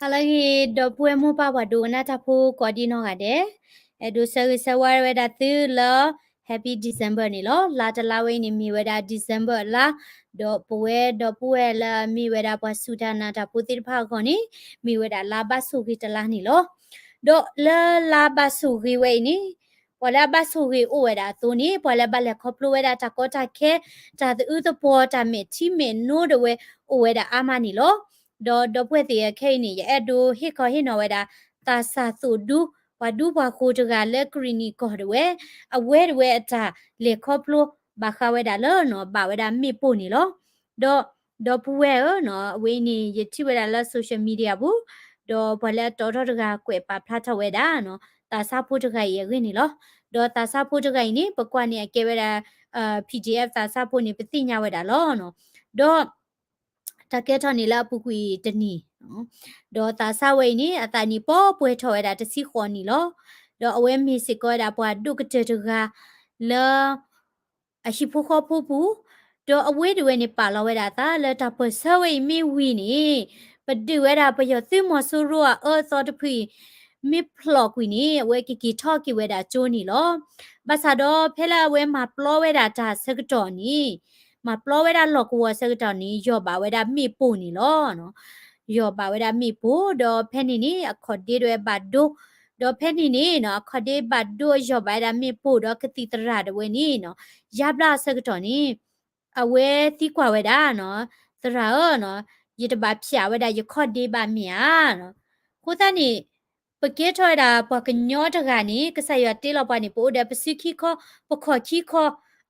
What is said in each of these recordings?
ဟါလၢအဂ့ၤ ဒီပုၢ်ဝဲၢ်မိၢ်ပၢ်ပှၤဒိကနၣ်တၢ်ဖိကိးဒံနီၢ်ဂၤဒဲး, အဲၣ်ဒိးဆၢဂ့ၤဆၢဝါဝဲဒၣ်သုလၢ Happy December န့ၣ်လီၤ. လါတလါဝဲအံၤန့ၣ် မ့ၢ်ဝဲဒၣ် December အလါ, ဒီးပဝဲဒီပုၢ်ဝဲၢ်လၢအမ့ၢ်ဝဲဒၣ်ပှၤစူၢ်တၢ်နာ်တၢ်ဖိသ့ၣ်တဖၣ်အဂီၢ်န့ၣ် မ့ၢ်ဝဲဒၣ်လါဘၣ်ဆိၣ်ဂ့ၤတလါန့ၣ်လီၤ. ဒီးလၢလါဘၣ်ဆိၣ်ဂ့ၤဝဲအံၤန့ၣ် ပှၤလၢအဘၣ်ဆိၣ်ဂ့ၤအိၣ်ဝဲဒၣ်အသိးန့ၣ် ပှၤလၢအဘၣ်လဲၤခီဖျိဝဲဒၣ်တၢ်ကီတၢ်ခဲ, တၢ်သအုးသပှီၤ, တၢ်မဲာ်ထံမဲာ်နိဒၣ်ဝဲ အိၣ်ဝဲဒၣ်အါမးန့ၣ်လီၤ. ဒီးဒီပုၢ်ဝဲၢ်သ့ၣ်ခဲအံၤန့ၣ် ယအဲၣ်ဒိးဟ့ၣ်ခီဟ့ၣ်နီၤဝဲဒၣ် သးစၢ်သိၣ်ဒူ ပှၤဒူပှၤဃိၤတဂၤလၢကရံၣ်နံၣ်ကီၢ်ဒၣ်ဝဲ, အဝဲဒၣ်ဝဲအတၢ်လဲၤခီဖျိ ဘၣ်ဃးဝဲဒၣ်လၢနီၤ ဘၣ်ဝဲဒၣ်မ့ၣ်ပိၢ်န့ၣ်လီၤ. ဒီး ဒီပုၢ်ဝဲၢ်ဧၢနီၤ အဝဲအံၤန့ၣ် ယထံၣ်ဝဲဒၣ်လၢ social media ပူၤ, ဒီးပှၤလၢအတီထီၣ်တဂၤကွဲးပာ်ဖျါထီၣ်ဝဲဒၣ်နီၤ သးစၢ်ဖိတဂၤအံၤအဂ့ၢ်န့ၣ်လီၤ. ဒီးသးစၢ်ဖိတဂၤအံၤန့ၣ် ပကွၢ်န့ၣ်အကဲဝဲဒၣ် PDF သးစၢ်ဖိန့ၣ် ပသ့ၣ်ညါဝဲဒၣ်လီၤ. ဒီး တၢ်ကဲထီၣ်န့ၣ်လၢအပူၤကွံာ်တနံၤ, ဒီးသးစၢ်ဝဲအံၤန့ၣ် အသးနံၣ်ပှဲၤထီၣ်ဝဲဒၣ်တဆံဃိးနံၣ်လီၤ. ဒီးအဝဲမ့ၢ်စ့ၢ်ကီးဝဲဒၣ်ပှၤဒိၣ်ကတၢၢ်တဂၤလၢ အဟံၣ်ဖိဃီဖိပူၤ, ဒီးအဝဲဒၣ်ဝဲန့ၣ် ပာ်လီၤဝဲဒၣ်အသးလၢတၢ်ပၢၢ်ဆၢဝဲအံၤမ့ၢ်ဝံၤန့ၣ် ပဒုးဝဲဒၣ်ပယီၤသုးမီၤစိရိၤအအၢအသီတဖုအံၤ မ့ၢ်ဖျိးကွံာ်န့ၣ် အဝဲကက့ၤထီၣ်က့ၤဝဲဒၣ်ကၠိန့ၣ်လီၤ. ဘၣ်ဆၣ်ဒီးဖဲလၢအဝဲမၤပျီဝဲဒၣ်တၢ်ဆၢကတီၢ်န့ၣ်, မၤပျီဝဲဒၣ်လီၢ်ကဝီၤဆၢကတီၢ်န့ၣ် ယီၢ်ဘၣ်ဝဲဒၣ်မ့ၣ်ပိၢ်န့ၣ်လီၤ. ယီၢ်ဘၣ်ဝဲဒၣ်မ့ၣ်ပိၢ် ဒီးဖဲန့ၣ်န့ၣ် အခီၣ်ဒ့ဒၣ်ဝဲဘၣ်ဒိ, ဒီးဖဲန့ၣ်န့ၣ်နီၤ အခီၣ်ဒ့ဘၣ်ဒိအယီၢ်ဘၣ်ဝဲဒၣ်မ့ၣ်ပိၢ်ဒီးကသံၣ်သရၣ်ဒၣ်ဝဲန့ၣ်နီၤ ယါဘျါအဆၢကတီၢ်န့ၣ် အဝဲသံကွၢ်ဝဲဒၣ်နီၤ, သရၣ်ဧၢနီၤ, ယတဘၣ်ဖျးဝဲဒၣ်ယခီၣ်ဒ့ဘၣ်မ့ၢ်ဧါနီၤ. အဃိသတးန့ၣ် ပကဲထီၣ်ဝဲဒၣ်ပှၤကညီတဂၤန့ၣ် ကစၢ်ယွၤတ့လီၤပှၤန့ၣ် ပအိၣ်ဒီးပစုခံခီ, ပခီၣ်ခံခီ,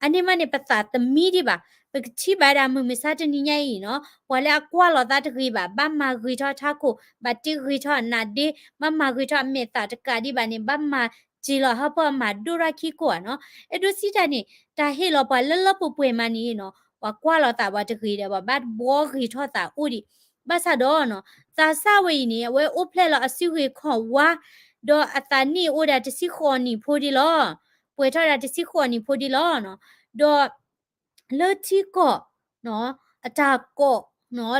အန့ၣ်မးန့ၣ် ပသးသမံဒံးဘၣ်. ပကထံၣ်ဘၣ်ဝဲဒၣ်မုၢ်မဆါတနံၤညါအံၤနီၤ ပှၤလၢအကွၢ်လီၤသးတဂ့ၤဘၣ်, ဘၣ်မၤဂ့ၤထီၣ်ထးခိၣ်, ဘၣ်တ့ဂ့ၤထီၣ်အနါဒ့, ဘၣ်မၤဂ့ၤထီၣ်အမဲာ်သၣ်တကးဒံးဘၣ်န့ၣ် ဘၣ်မၤစ့ၤလီၤဟၢဖၢအမၤဒိၣ်ထီၣ်ခံခိၣ်ဧါနီၤ. အဲၣ်ဒိးစံးတၢ်န့ၣ် တၢ်ဟ့ၣ်လီၤပှၤလၢလၢပှဲၤပှဲၤမးန့ၣ်နီၤ ပှၤကွၢ်လီၤသးပှၤတဂ့ၤဒီး ပှၤဘၣ်ဘှီဂ့ၤထီၣ်သးအိၣ်ဒံး. ဘၣ်ဆၣ်ဒီးနီၤ သးစၢ်ဝဲအံၤန့ၣ် အဝဲအိၣ်ဖျဲၣ်လီၤအစုဂ့ၤခီၣ်ဝါ, ဒီးအသးနံၣ်အိၣ်ဒၣ်တဆံဃိးနံၣ်ဖိဒံးလီၤ. ပှဲၤထီၣ်ဒၣ်တဆံဃိးနံၣ်ဖိဒံးလီၤ. ဒီး လၢထံကီၢ် အတၢ်ကိး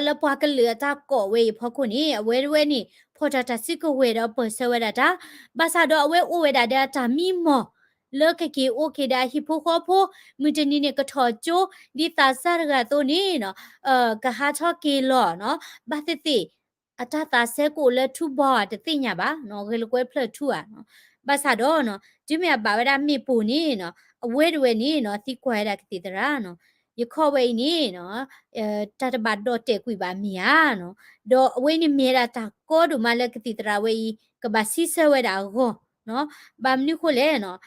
လၢပှၤကလုာ်အတၢ်ကိးဝဲအံၤဖီခိၣ်န့ၣ် အဝဲတဝဲန့ၣ် ဖီၣ်တၢ်တၢ်စုကဝဲၤဒီးပၢၢ်ဆၢဝဲဒၣ်တၢ်, ဘၣ်ဆၣ်ဒီးအဝဲအိၣ်ဝဲဒၣ်ဒီးအတၢ်မံမီၢ် လၢကက့ၤအိၣ်က့ၤဒီးအဟံၣ်ဖိဃီဖိ, မုၢ်တနံၤန့ၣ်ကထီၣ်ကၠိ ဒ်သးစၢ်တဂၤအသိးန့ၣ်နီၤ, ကဟးထီၣ်က့ၤလီၤနီၤ, ဘၣ်သ့ၣ်သ့ၣ် အတၢ်သးစဲကအိၣ်လၢထူဘီဧါတသ့ၣ်ညါဘၣ်နီၤ, ဂဲၤလိာ်ကွဲဖျၢၣ်ထူဧါနီၤ. ဘၣ်ဆၣ်ဒီးနီၤ တုၤမ့ၢ်အဘၣ်ဝဲဒၣ်မ့ၣ်ပိၢ်န့ၣ်နီၤ, အဝဲတဝဲန့ၣ်နီၤ သံကွၢ်ဝဲဒၣ်ကသံၣ်သရၣ်နီၤ, ယခီၣ်ဝဲအံၤန့ၣ်နီၤ တၢ်တဘၣ်ဒီၣ်တဲာ်ကွံာ်ဘၣ်မ့ၢ်ဧါနီၤ, ဒီးအဝဲန့ၣ်မ့ၢ်ဝဲဒၣ်တၢ်ကီဒိၣ်မးလၢကသံၣ်သရၣ်ဝဲအံၤ ကဘၣ်စံးဆၢဝဲဒၣ်အဂီၢ်နီၤ, ဘၣ်မနုၤဃိလဲၣ်နီၤ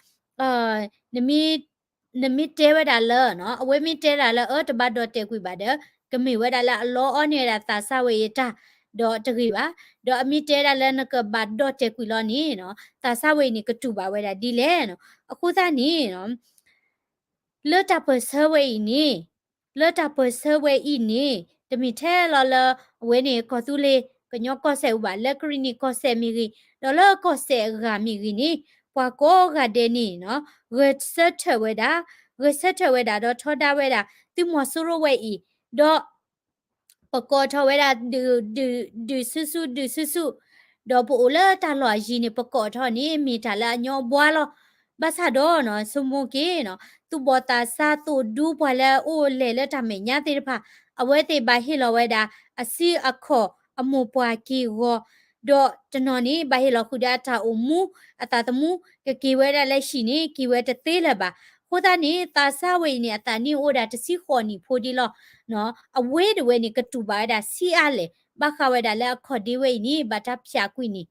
နမ့ၢ်တဲဝဲဒၣ်လၢ အဝဲမ့ၢ်တဲဒၣ်လၢ အၢ တဘၣ်ဒီၣ်တဲာ်ကွံာ်ဘၣ်ဒီး ကမ့ၢ်ဝဲဒၣ်လၢအလီအီန့ၢ်ဝဲဒၣ်သးစၢ်ဝဲအံၤတၢ် ဒီးတဂ့ၤဘၣ်, ဒီးအမ့ၢ်တဲဒၣ်လၢနကဘၣ်ဒီၣ်တဲာ်ကွံာ်လီၤန့ၣ်နီၤ သးစၢ်ဝဲအံၤန့ၣ် ကတူၢ်ဘၣ်ဝဲဒၣ်ဒ်လဲၣ်နီၤ. အဃိသတးန့ၣ်နီၤ လၢတၢ်ပၢၢ်ဆၢဝဲအံၤန့ၣ်, လၢတၢ်ပၢၢ်ဆၢဝဲအံၤန့ၣ် တမ့ၢ်ထဲလီၤလၢ အဝဲန့ၣ်ကီၢ်သူလ့ၤ ကညီကီၢ်စဲၣ်အပူၤဘၣ်, လၢကရံၣ်နံၣ်ကီၢ်စဲၣ်မ့ၢ်ဂ့ၤ, ဒီးလၢကီၢ်စဲၣ်အဂၤမ့ၢ်ဂ့ၤန့ၣ် ပှၤကိးဂၤဒဲးန့ၣ်နီၤ ဂဲၤဆၢထၢၣ်ဝဲဒၣ်, ဂဲၤဆၢထၢၣ်ဝဲဒၣ်ဒီးထီဒါဝဲဒၣ် သုးမီၤစိရိၤဝဲအံၤ, ဒီး ပကိးထီၣ်ဝဲဒၣ် ဒုးဆူၣ်ဆူၣ် ဒုးဆူၣ်ဆူၣ်, ဒီးပအိၣ်လၢတၢ်လီၢ်အယံၤန့ၣ် ပကိးထီၣ်န့ၣ် မ့ၢ်တၢ်လၢအညီအဘှါလီၤ. ဘၣ်ဆၣ်ဒီးနီၤ ဆိကမိၣ်က့ၤနီၤ သူၣ်ဘီၣ်သးစၢ်သိၣ်ဒူပှၤလၢအအိၣ်လဲၣ်လၢတၢ်မဲာ်ညါသ့ၣ်တဖၣ် အဝဲသ့ၣ်ဘၣ်ဟ့ၣ်လီၤဝဲဒၣ် အစုအခီၣ်အမိၢ်ပှၢ်က့ၢ်ဂီၤ, ဒီးတနီၤန့ၣ် ဘၣ်ဟ့ၣ်လီၤဃုာ်ဒီးအတၢ်အိၣ်မူ အသးသမူ ကက့ၤဝဲဒၣ်လၢဟံၣ်န့ၣ် က့ၤဝဲတသ့လၢၤဘၣ်. အဃိသတးန့ၣ် သးစၢ်ဝဲအံၤန့ၣ် အသးနံၣ်အိၣ်ဒၣ်တဆံဃိးနံၣ်ဖိဒံးလီၤ. အဝဲတဝဲန့ၣ် ကတူၢ်ဘၣ်ဝဲဒၣ်ဆံးအါလဲၣ်, ဘၣ်ဃးဝဲဒၣ်လၢအခီၣ်ဒ့ဝဲအံၤန့ၣ် ဘၣ်တၢ်ဖျးကွံာ်န့ၣ်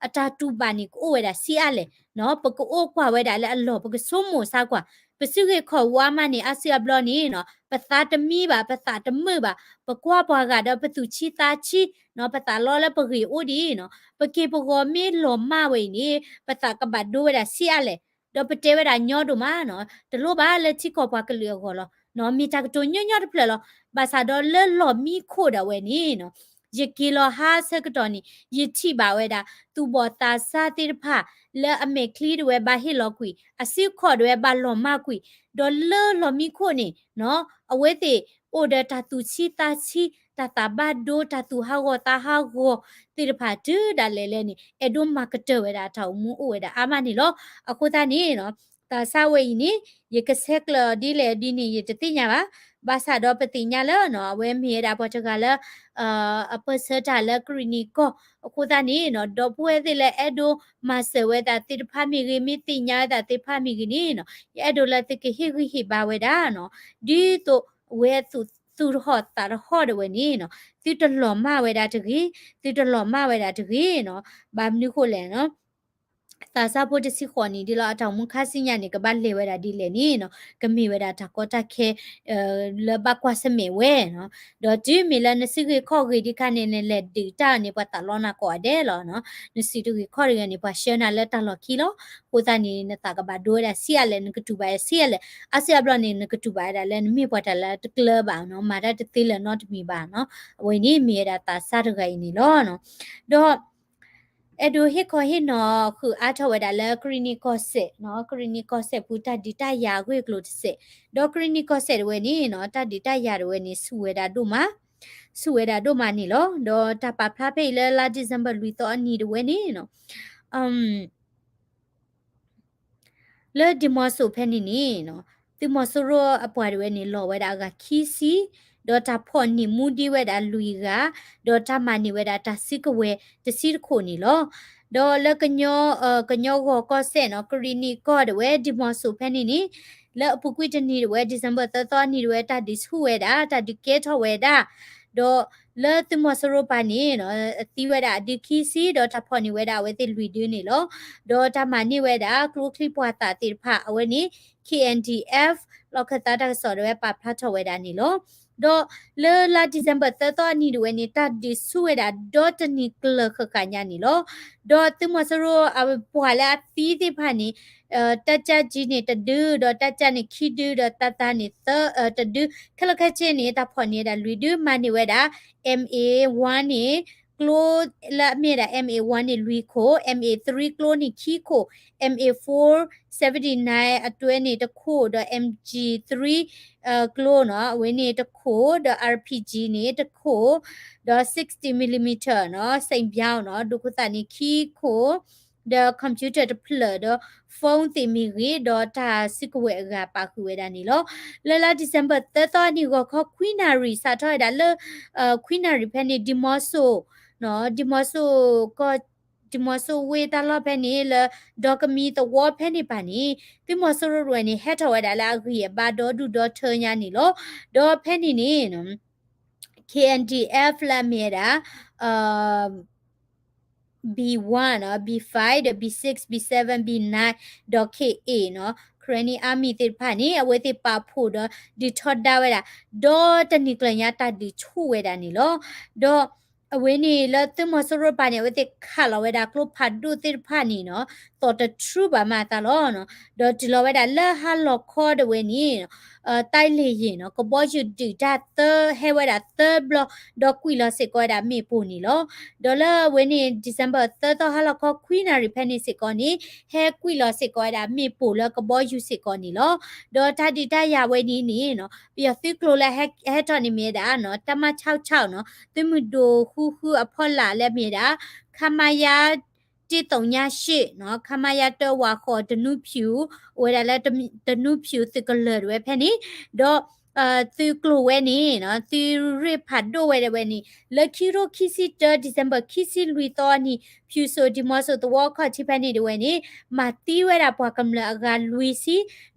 အတၢ်တူၢ်ဘၣ်န့ၣ် ကအိၣ်ဝဲဒၣ်ဆံးအါလဲၣ်. ပကအိၣ်ကွၢ်ဝဲဒၣ်လၢအလီၢ် ပကဆိကမိၣ်ဆၢကွၢ်, ပစုဂ့ၤခီၣ်ဝါမးန့ၣ် အါစုအါဘျီန့ၣ်နီၤ ပသးတမံဘၣ်, ပသးတမုာ်ဘၣ်, ပကွၢ်ပှၤဂၤဒီးပသူၣ်ဆံးသးဆံးနီၤ, ပသးလီလၢပဂ့ၢ်အိၣ်ဒံးနီၤ, ပက့ၢ်ပဂီၤမ့ၢ်လီၤမၢ်ဝဲအံၤန့ၣ် ပသးကဘၣ်ဒိဝဲဒၣ်ဆံးအါလဲၣ်. ဒီးပတဲဝဲဒၣ်ညီဒိၣ်မးနီၤ, တလိၣ်ဘၣ်လၢထံကီၢ်ပှၤကလုာ်အဂီၢ်လီၤ. မ့ၢ်တၢ်ကတိၤညီညီတဖျၢၣ်လီၤ. ဘၣ်ဆၣ်ဒီးလၢလီၢ်မံခိၣ်ဒၣ်ဝဲန့ၣ်နီၤ ယက့ၤလီၤဟါဆၢကတီၢ်န့ၣ် ယထံၣ်ဘၣ်ဝဲဒၣ် သူၣ်ဘီၣ်သးစၢ်သ့ၣ်တဖၣ် လၢအမဲာ်ချံဒၣ်ဝဲဘၣ်ဟ့ၣ်လီၤကွံာ်, အစုအခီၣ်ဒၣ်ဝဲဘၣ်လီၤမၢ်ကွံာ်, ဒီးလၢလီၢ်မံခိၣ်န့ၣ်နီၤ အဝဲသ့ၣ် အိၣ်ဒီးတၢ်သူၣ်ဆံးသးဆံး တၢ်သးဘၣ်ဒိ တၢ်သူၣ်ဟးဂီၤသးဟးဂီၤသ့ၣ်တဖၣ်တုၤဒၣ်လဲာ်လဲၣ်န့ၣ် အဲၣ်ဒိးမၤကတၢၢ်ဝဲဒၣ်အတၢ်အိၣ်မူအိၣ်ဝဲဒၣ်အါမးန့ၣ်လီၤ. အဃိသတးန့ၣ် သးစၢ်ဝဲအံၤန့ၣ် ယကဆဲးကျၢအီၤဒ်လဲၣ်ဒ်န့ၣ် ယတသ့ၣ်ညါဘၣ်. ဘၣ်ဆၣ်ဒီးပသ့ၣ်ညါလၢ အဝဲမ့ၢ်ဝဲဒၣ်ပှၤတဂၤလၢ အပၢၢ်ဆၢတၢ်လၢကရံၣ်နံၣ်ကီၢ် အဃိသတးန့ၣ် ဒီပုၢ်ဝဲၢ်သ့ၣ်လၢအဲၣ်ဒိးမၤစၢၤဝဲဒၣ်သ့ၣ်တဖၣ်မ့ၢ်ဂ့ၤ မ့ၢ်သ့ၣ်ညါဝဲဒၣ်သ့ၣ်တဖၣ်မ့ၢ်ဂ့ၤန့ၣ် ယအဲၣ်ဒိးလၢသုကဟ့ၣ်ဂံၢ်ဟ့ၣ်ဘါဝဲဒၣ် ဒ်သိးအဝဲသူၣ်တဟီၣ်သးတဟီၣ်ဒၣ်ဝဲန့ၣ် သုတလီၤမၢ်ဝဲဒၣ်တဂ့ၤ, သုတလီၤမၢ်ဝဲဒၣ်တဂ့ၤ. ဘၣ်မနုၤဃိလဲၣ် သးစၢ်ဖိတဆံဃိးနံၣ်ဒ်လီၤ အတၢ်အိၣ်မူခါဆူညါန့ၣ် ကဘၣ်လဲၤဝဲဒၣ်ဒ်လဲၣ်န့ၣ် ကမ့ၢ်ဝဲဒၣ်တၢ်ကီတၢ်ခဲ လၢဘၣ်ကွၢ်ဆၢၣ်မဲာ်ဝဲ ဒီးတုၤမ့ၢ်လၢနစုဂ့ၤခီၣ်ဂ့ၤဒံးခါန့ၣ် နလဲၤဒုးတၢ်န့ၣ် ပှၤသးလီနၤကိးဂၤဒဲးလီၤ. နစုတဂ့ၤခီၣ်တဂ့ၤန့ၣ် ပှၤဆှၢနၤလၢတၢ်လီၢ်ခံလီၤ. အဃိသတးန့ၣ် နသးကဘၣ်ဒိဝဲဒၣ်ဆံးအါလဲၣ် နကတူၢ်ဘၣ်ဆံးအါလဲၣ် အါစုအါဘျီန့ၣ် နကတူၢ်ဘၣ်ဝဲဒၣ်လၢနမ့ၢ်ပှၤတၢ်လၢတကျၢၤဘၣ် မၤတၢ်တသ့လၢၤနီတမံၤဘၣ်. အဝဲန့ၣ်မ့ၢ်ဝဲဒၣ်သးစၢ်တဂၤအံၤန့ၣ်လီၤ. ဒီး အဲၣ်ဒိးဟ့ၣ်ခီဟ့ၣ်နီၤဃုာ်အါထီၣ်ဝဲဒၣ်လၢကရံၣ်နံၣ်ကီၢ်စဲၣ်, ကရံၣ်နံၣ်ကီၢ်စဲၣ်ပူၤတၢ်ဒုးတၢ်ယၤအဂ့ၢ်အကျိၤတစဲး, ဒီးကရံၣ်နံၣ်ကီၢ်စဲၣ်တဝဲန့ၣ် တၢ်ဒုးတၢ်ယၤတဝဲန့ၣ် ဆူၣ်ဝဲဒၣ်ဒိၣ်မး, ဆူၣ်ဝဲဒၣ်ဒိၣ်မးန့ၣ်လီၤ. ဒီးတၢ်ပာ်ဖျါဖဲအံၤလၢလါ December လွံၢ်သီအနံၤတဝဲန့ၣ် လၢဒံၣ်မီၤစိၤဖဲန့ၣ်န့ၣ် သုးမီၤစိရိၤအပှၤတဝဲန့ၣ် လီၤဝဲဒၣ်အဂၤခံဆံ, ဒီးတၢ်ဖီၣ်န့ၢ်မူဒံးဝဲဒၣ်လွံၢ်ဂၤ, ဒီးတၢ်မၤန့ၢ်ဝဲဒၣ်တၢ်စုကဝဲၤတဆံတခိၣ်န့ၣ်လီၤ. ဒီးလၢ ကညီဂီၤကီၢ်စဲၣ်န့ၣ် ကရံၣ်နံၣ်ကီၢ်တဝဲ ဒံၣ်မီၤစိၤဖဲန့ၣ်န့ၣ် လၢအပူၤကွံာ်တနံၤတဝဲ December သၢသီအနံၤတဝဲ တၢ်ဒုးဆူၣ်ဝဲဒၣ် တၢ်ဒုးကဲထီၣ်ဝဲဒၣ်, ဒီးလၢသုးမီၤစိရိၤပၤန့ၣ် သံဝဲဒၣ်အဒုခံဆံ ဒီးတၢ်ဖီၣ်န့ၢ်ဝဲဒၣ်အဝဲသ့ၣ်လွံၢ်ဒုန့ၣ်လီၤ. ဒီးတၢ်မၤန့ၢ်ဝဲဒၣ်ကျိချံမျိာ်သၣ်သ့ၣ်တဖၣ် အဝဲန့ၣ် K N D F လီၢ်ခၢၣ်သးတၢ်ကစီၣ်တဝဲပာ်ဖျါထီၣ်ဝဲဒၣ်န့ၣ်လီၤ. ဒီးလၢလါ December သၢသီအနံၤတဝဲန့ၣ် တၢ်ဒုးဆူၣ်ဝဲဒၣ်ဒီတနံၤကျၢၤဃၣ်ဃၣ်ညါန့ၣ်လီၤ. ဒီးသုးမီၤစိရိၤအပှၤလၢအသံသ့ၣ်တဖၣ်န့ၣ် တၢ်ကၢ်ကၠံန့ၣ်တဒု ဒီးတၢ်ကၢ်န့ၣ်ခံဒု ဒီးတၢ်သါန့ၣ်သၢ တဒု ခဲလၢာ်ခဲဆ့န့ၣ် တၢ်ဖီၣ်န့ၢ်ဝဲဒၣ်လွံၢ်ဒု မၤန့ၢ်ဝဲဒၣ် M A one န့ၣ် ကျိလၢအမ့ၢ်ဒၣ် M A one န့ၣ်လွံၢ်ခိၣ်, M A three ကျိန့ၣ်ခံခိၣ်, M A four seventy-nine အတွဲန့ၣ်တခိၣ်, ဒီး M G three ကျိနီၤ အဝဲန့ၣ်တခိၣ်, ဒီး R P G န့ၣ်တခိၣ်, ဒီး sixty millimeter နီၤ စိန်ပြောင်းနီၤ ဒိၣ်ခိၣ်သၣ်န့ၣ်ခံခိၣ်, ဒီး computer တဖျၢၣ်ဒီး phone သ့ၣ်မ့ၢ်ဂ့ၤ ဒီးတၢ်စုကဝဲၤအဂၤပာ်ဃုာ်ဝဲဒၣ်န့ၣ်လီၤ. လၢလါ December သၢသီအနံၤ ဂီၤခီခွံနၣ်ရံၣ် စးထီၣ်ဝဲဒၣ်လၢ ခွံနၣ်ရံၣ်ဖဲန့ၣ် ဒံၣ်မီၤစိၤ ဒံၣ်မီၤစိၤကီၢ် ဒံၣ်မီၤစိၤဝ့ၢ်တၢ်လီၢ်ဖဲန့ၣ် လၢဒီကမံၤသဝီဖဲန့ၣ်ပၤန့ၣ် သုးမီၤစိရိၤတဝဲန့ၣ် ဟဲထီၣ်ဝဲဒၣ်လၢအဂံၢ်အဘါဒီဒူၣ်ဒီထၢညါန့ၣ်လီၤ. ဒီးဖဲန့ၣ်န့ၣ် K N D F လၢအမ့ၢ်ဝဲဒၣ် B one နီၤ B five ဒီး B six B seven B nine ဒီး K A နီၤ Karen Army သ့ၣ်တဖၣ်န့ၣ် အဝဲသ့ၣ်ပာ်ဖှိၣ်ဒီးဒုးထီဒါဝဲဒၣ် ဒီးတနံၤကျၢၤညါတၢ်ဒုးဆူၣ်ဝဲဒၣ်န့ၣ်လီၤ. ဒီးအဝဲန့ၣ်လၢသုးမီၤစိရိၤပၤန့ၣ် အဝဲသ့ၣ်ခးလီၤဝဲဒၣ်ကျိဖးဒိၣ်သ့ၣ်တဖၣ်န့ၣ်နီၤ သီၣ်တထြူဘၣ်မၤအသးလီၤ. ဒီးတုၤလီၤဝဲဒၣ်လၢဟါလီၤခီတဝဲန့ၣ် တၢ်လ့ၢ်ယံၤနီၤ ကဘီယူၤဒုးတၢ်သၢဟဲဝဲဒၣ်သၢဘျီ ဒီးကွံာ်လီၤစ့ၢ်ကီးဝဲဒၣ်မ့ၣ်ပိၢ်န့ၣ်လီၤ. ဒီးလၢအဝဲန့ၣ် December သၢသီဟါလီၤခီခွံနၣ်ရံၣ်ဖဲန့ၣ်စ့ၢ်ကီးန့ၣ် ဟဲကွံာ်လီၤစ့ၢ်ကီးဝဲဒၣ်မ့ၣ်ပိၢ်လၢကဘီယူၤစ့ၢ်ကီးန့ၣ်လီၤ. ဒီးတၢ်ဒုးတၢ်ယၤဝဲန့ၣ်န့ၣ်နီၤ ပယီၤသုးကျိၤလၢဟဲထီၣ်န့ၣ်မ့ၢ်ဝဲဒၣ်နီၤ တပ်မ ခြောက်ခြောက်နီၤ သုးမုၢ်ဒိၣ်ဃူဃူအဖီလာ်လၢမ့ၢ်ဝဲဒၣ် ခမရ တစ်သုညရှစ်နီၤ ခမရ တစ်ဝးဃီၤ တနူဖြူ အိၣ်ဝဲဒၣ်လၢတနူဖြူသုးကလၢၤတဝဲဖဲန့ၣ် ဒီး သုးကျိၤဝဲန့ၣ်နီၤ သုးရ့ၣ်ဖးဒိၣ်ဝဲဒၣ်ဝဲန့ၣ် လၢခံကထိခံဆံတၢ December ခံဆံလွံၢ်သီအနံၤ ဖၠူၣ်စိၣ်ဒံၣ်မီၤစိၣ်သဝီခီၣ်ထံးဖဲန့ၣ်တဝဲန့ၣ် မၤသံဝဲဒၣ်ပှၤကမျၢၢ်အဂၤလွံၢ်ဆံ ဒီး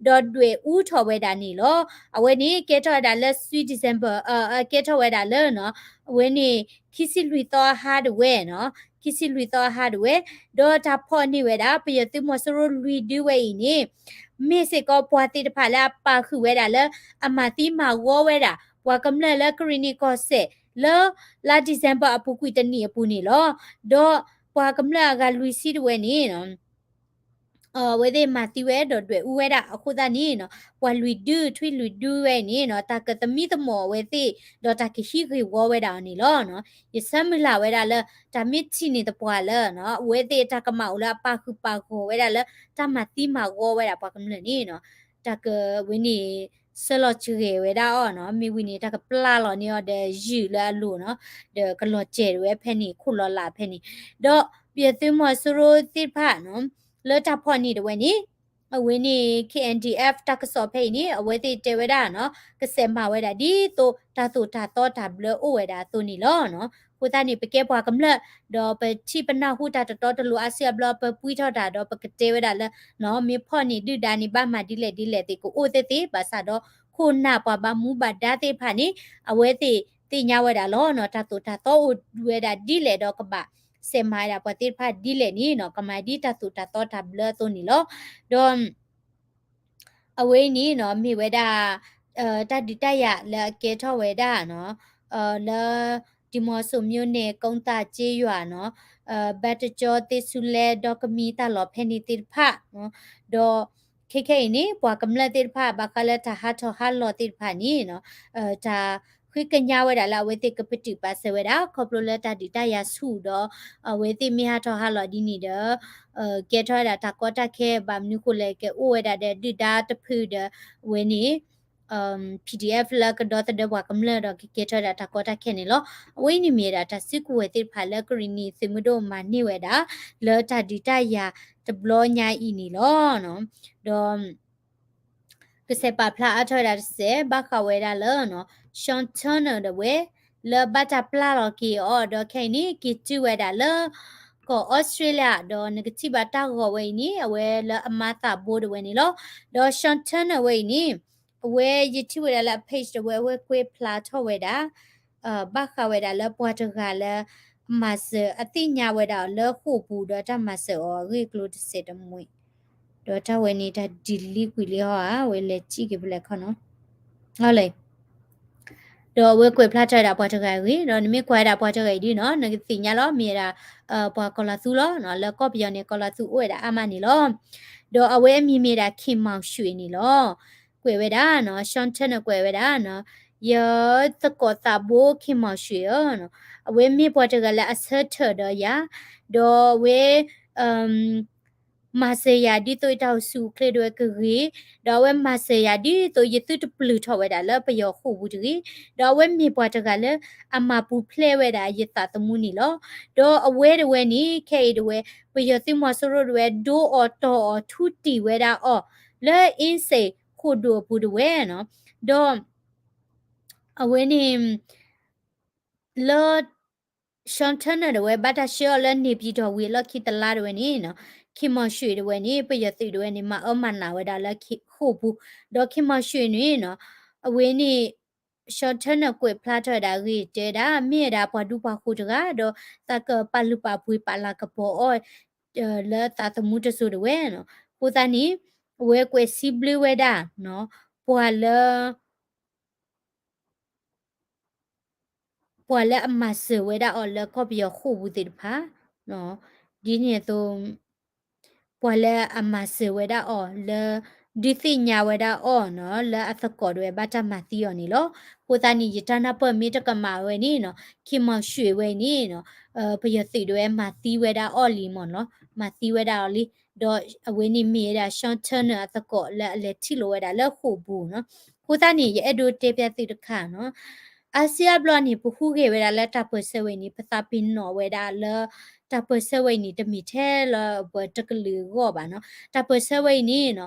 ဒွဲၣ်အူထီၣ်ဝဲဒၣ်န့ၣ်လီၤ. အဝဲန့ၣ်ကဲထီၣ်ဝဲဒၣ်လၢ sweet December ကဲထီၣ်ဝဲဒၣ်လၢနီၤ အဝဲန့ၣ် ခံဆံလွံၢ်သီအဟါတဝဲနီၤ ခံဆံလွံၢ်သီအဟါတဝဲ ဒီးတၢ်ဖီၣ်န့ၢ်ဝဲဒၣ် ပယီၤသုးမီၤစိရိၤလွံၢ်ဒုဝဲအံၤန့ၣ် မ့ၢ်စ့ၢ်ကီးပှၤသ့ၣ်တဖၣ်လၢအပာ်ဃုာ်ဝဲဒၣ်လၢ အမၤသံမၤဂီၤဝဲဒၣ် ပှၤကမျၢၢ်လၢကရံၣ်နံၣ်ကီၢ်စဲၣ် လၢလါ December အပူၤကွံာ်တနံၣ်အပူၤန့ၣ်လီၤ. ဒီးပှၤကမျၢၢ်အဂၤလွံၢ်ဆံတဝဲန့ၣ် အဝဲသ့ၣ်မၤသံဝဲဒီးဒွဲၣ်အူဝဲဒၣ်အဃိသတးန့ၣ်နီၤ ပှၤလွံၢ်ဒု ထွံၣ်လွံၢ်ဒုဝဲအံၤန့ၣ်နီၤ တၢ်ကသမံသမိးအဝဲသ့ၣ် ဒီးတၢ်ကဟံးဂ့ၢ်ဝီဝဲဒၣ်အီၤန့ၣ်လီၤ. ယဆၢမုၢ်လၢ်ဝဲဒၣ်လၢ တၢ်မ့ၢ်ထံၣ်န့ၢ်သပှၢ်လၢ အဝဲသ့ၣ်တၢ်ကမၣ်အိၣ်လၢအပာ်ဃုာ်ပာ်ဂီၤဝဲဒၣ်လၢ တၢ်မၤသံမၤဂီၤဝဲဒၣ်ပှၤကမျၢၢ်န့ၣ်နီၤ တၢ်ကဝဲန့ၣ် ဆှၢလီၤစှဲဝဲဒၣ်အီၤနီၤ, မ့ၢ်ဝံၤန့ၣ် တၢ်ကပျၢ်လီၤန့ၢ်အီၤဒီးယုၢ်လၢအလိၤနီၤ, ဒီးကလီၤစဲၤဝဲဖဲန့ၣ် ခိၣ်လီၤလးဖဲန့ၣ်, ဒီးပယီၤသုးမီၤစိရိၤသ့ၣ်တဖၣ်နီၤ, လၢတၢ်ဖီၣ်န့ၢ်ဒၣ်ဝဲန့ၣ် အဝဲန့ၣ် K N D F တၢ်ကစီၣ်ဖဲအံၤန့ၣ် အဝဲသ့ၣ်တဲဝဲဒၣ်နီၤ, ကစဲးမၤဝဲဒၣ်ဒ်သိးတၢ်သိၣ်တၢ်သီတၢ်ဘျၢအိၣ်ဝဲဒၣ်အသိးန့ၣ်လီၤ. အဃိသတးန့ၣ် ပကဲပှၤကမျၢၢ် ဒီးပထံၣ်ပနၢ်ဟူတၢ်တတီတလိၤအါစုအါဘျီ ပပှံထီၣ်တၢ်ဒီးပကတဲဝဲဒၣ်လၢ မ့ၢ်ဖီၣ်န့ၢ်ဒုၣ်ဒါန့ၣ် ဘၣ်မၤဒ်လဲၣ်ဒ်လဲၣ်သ့ၣ် ကအိၣ်သ့သ့ ဘၣ်ဆၣ်ဒီး ခိၣ်နၢ်ပှၤဘၣ်မူဘၣ်ဒါသ့ၣ်တဖၣ်န့ၣ် အဝဲသ့ၣ်သ့ၣ်ညါဝဲဒၣ်လီၤနီၤ, တၢ်သိၣ်တၢ်သီအိၣ်ဝဲဒၣ်ဒ်လဲၣ်ဒီးကဘၣ်စဲးမၤဝဲဒၣ်ပှၤသ့ၣ်တဖၣ်ဒ်လဲၣ်န့ၣ်နီၤ, ကမၤဒ်တၢ်သိၣ်တၢ်သီတၢ်ဘျၢအသိးန့ၣ်လီၤ. ဒီး အဝဲအံၤန့ၣ်နီၤ မ့ၢ်ဝဲဒၣ် တၢ်ဒုးတၢ်ယၤလၢအကဲထီၣ်ဝဲဒၣ်နီၤ, လၢ ဒီးမော့ဆိုမြို့နယ် ကုန်းသာကျေးရွာနီၤ, ဘတ်တကၠီသ့ၣ်ဆူလဲဒီကမံၤတၢ်လီၢ်ဖဲန့ၣ်သ့ၣ်တဖၣ်, ဒီးခဲခဲအံၤန့ၣ် ပှၤကမျၢၢ်သ့ၣ်တဖၣ် ဘၣ်ဃးလၢတၢ်ဟးထီၣ်ဟးလီၤသ့ၣ်တဖၣ်န့ၣ်နီၤ, တၢ်ဃ့ကညးဝဲဒၣ်လၢအဝဲသ့ၣ်ကပတုာ်ပာ်စၢၤဝဲဒၣ် ခီဖျိလၢတၢ်ဒုးတၢ်ယၤဆူၣ်ဒီး အဝဲသ့ၣ်မ့ၢ်ဟးထီၣ်ဟးလီၤဒ်န့ၣ်ဒီး ကဲထီၣ်ဝဲဒၣ်တၢ်ကီတၢ်ခဲ ဘၣ်မနုၤဃိလဲၣ် ကအိၣ်ဝဲဒၣ်ဒီးဒုၣ်ဒါတဖုဒီး အဝဲန့ၣ် P D F လၢကဒီသဒၢပှၤကမျၢၢ်ဒီးကကဲထီၣ်ဝဲဒၣ်တၢ်ကီတၢ်ခဲန့ၣ်လီၤ. အဝဲအံၤန့ၣ်မ့ၢ်ဝဲဒၣ်တၢ်စုကဝဲၤသ့ၣ်တဖၣ်လၢကရံၣ်နံၣ်သုးမုၢ်ဒိၣ်မၤန့ၢ်ဝဲဒၣ် လၢတၢ်ဒုးတၢ်ယၤတဘျီညါအံၤန့ၣ်လီၤ. ဒီး ကစဲးပာ်ဖျါအါထီၣ်ဝဲဒၣ်တစဲး ဘၣ်ဃးဝဲဒၣ်လၢ Sean Turnell ဒၣ်ဝဲ လၢဘၣ်တၢ်ပျၢ်လီၤက့ၤအီၤ ဒီးခဲအံၤန့ၣ် က့ၤတုၤဝဲဒၣ်လၢ ကီၢ်အီစထြ့လယါ ဒီးနကထံၣ်ဘၣ်တၢ်ဂီၤဝဲအံၤန့ၣ် အဝဲလၢအမါသးဘိဒၣ်ဝဲန့ၣ်လီၤ. ဒီး Sean Turnell ဝဲအံၤန့ၣ် အဝဲယထံၣ်ဝဲဒၣ်လၢအ page ဒၣ်ဝဲ အဝဲကွဲးဖျါထီၣ်ဝဲဒၣ် ဘၣ်ဃးဝဲဒၣ်လၢပှၤတဂၤလၢ အမၤစၢၤအသ့ၣ်ညါဝဲဒၣ်အီၤလၢဃိာ်ပူၤဒီးတၢ်မၤစၢၤအီၤအဂ့ၢ်အကျိၤတစဲးတမှဲ ဒီးတၢ်ဝဲန့ၣ်တၢ် delete ကွံာ်လံဟီဧါ, အဝဲလဲၤစံၣ်က့ၤဖဲလဲၣ်ခီနီၤ, လဲၣ် ဒီးအဝဲကွဲးဖျါထီၣ်ဝဲဒၣ်ပှၤတဂၤအဂ့ၢ် ဒီးနမ့ၢ်ကွၢ်ဝဲဒၣ်ပှၤတဂၤအံၤဒ်နီၤ နကသ့ၣ်ညါလီၤ မ့ၢ်ဝဲဒၣ် ပှၤကီၤလီၤသူလီၤ. လၢကီၢ်ပယီၤန့ၣ် ကီၤလီၤသူအိၣ်ဝဲဒၣ်အါမးန့ၣ်လီၤ. ဒီးအဝဲအမံၤမ့ၢ်ဒၣ် ခင်မောင်ရွှေ န့ၣ်လီၤ. ကွဲးဝဲဒၣ်နီၤ Sean Turnell ကွဲးဝဲဒၣ်နီၤ ယသကိးသးဘိ ခင်မောင်ရွှေ ဧၢ, အဝဲမ့ၢ်ပှၤတဂၤလၢအဆၢထၢၣ်ဒီးယၤ, ဒီးအဝဲ မၤစၢၤယၤဒ်သိးယတၢ်အိၣ်ဆူၣ်အိၣ်ချ့ဒၣ်ဝဲကဂ့ၤ, ဒီးအဝဲမၤစၢၤယၤဒ်သိးယသုတပျုၢ်ထီၣ်ဝဲဒၣ်လၢပယီၤဃိာ်ပူၤတဂ့ၤ, ဒီးအဝဲမ့ၢ်ပှၤတဂၤလၢအမၤပူၤဖျဲးဝဲဒၣ်ယသးသမူန့ၣ်လီၤ. ဒီးအဝဲဒၣ်ဝဲန့ၣ် ခဲအံၤဒၣ်ဝဲ ပယီၤသုးမီၤစိရိၤဒၣ်ဝဲ ဒိအီၤတီၢ်အီၤထူတံၢ်ဝဲဒၣ်အီၤ လၢ အင်းစိန် ဃိာ်ဒိၣ်အပူၤဒၣ်ဝဲနီၤ, ဒီး အဝဲန့ၣ် လၢ Sean Turnell ဒၣ်ဝဲ ဘၣ်တၢ်ဆှၢအီၤလၢ နေပြည်တော် ဝံၤအလီၢ်ခံတလါဒၣ်ဝဲန့ၣ်နီၤ, ခင်မောင်ရွှေ ဒၣ်ဝဲန့ၣ် ပယီၤသုးဒၣ်ဝဲန့ၣ် မၤအၢမၤနးဝဲဒၣ်လၢဃိာ်ပူၤ, ဒီး ခင်မောင်ရွှေ န့ၣ်နီၤ, အဝဲန့ၣ် Sean Turnell ကွဲးဖျါထီၣ်ဝဲဒၣ်အဂ့ၢ်တဲဝဲဒၣ် မ့ၢ်ဝဲဒၣ်ပှၤဒူပှၤဃိၤတဂၤ ဒီးသးကပာ်လုၢ်ပာ်ပှ့ၤပာ်လၤကပီၤအီၤ လၢသးသမူတစိၤဒၣ်ဝဲနီၤ, အဃိသတးန့ၣ် အဝဲကွဲးစံးဘျုးဝဲဒၣ် ပှၤလၢ ပှၤလၢအမၤစၢၤဝဲဒၣ်အီၤလၢကီၢ်ပယီၤဃိာ်ပူၤသ့ၣ်တဖၣ်, ဒ်န့ၣ်အသိး ပှၤလၢအမၤစၢၤဝဲဒၣ်အီၤလၢ ဒုးသ့ၣ်ညါဝဲဒၣ်အီၤနီၤ လၢအသကိးဒၣ်ဝဲဘၣ်တၢ်မၤသံအီၤန့ၣ်လီၤ. အဃိသတးန့ၣ် ယတၢ်နၢ်ပၢၢ်မ့ၢ်တကမၣ်ဝဲန့ၣ်နီၤ ခင်မောင်ရွှေ ဝဲအံၤန့ၣ်နီၤ ပယီၤသုးဒၣ်ဝဲမၤသံဝဲဒၣ်အီၤလံမ့ၢ်နီၤ, မၤသံဝဲဒၣ်အီၤလံ, ဒီးအဝဲန့ၣ်မ့ၢ်ဝဲဒၣ် Sean Turnell အသကိးလၢအလဲၤထံၣ်လိာ်ဝဲဒၣ်လၢဃိာ်ပူၤနီၤ. အဃိသတးန့ၣ် ယအဲၣ်ဒိးတဲပျးသုတခါနီၤ အါစုအါဘျီန့ၣ် ပဟူးဂဲၤဝဲဒၣ်လၢတၢ်ပၢၢ်ဆၢဝဲအံၤန့ၣ် ပသးပ့ၤနီၣ်ဝဲဒၣ်လၢ တၢ်ပၢၢ်ဆၢဝဲအံၤန့ၣ် တမ့ၢ်ထဲလၢပှၤတကလုာ်အဂီၢ်ဘၣ်နီၤ. တၢ်ပၢၢ်ဆၢဝဲအံၤန့ၣ်နီၤ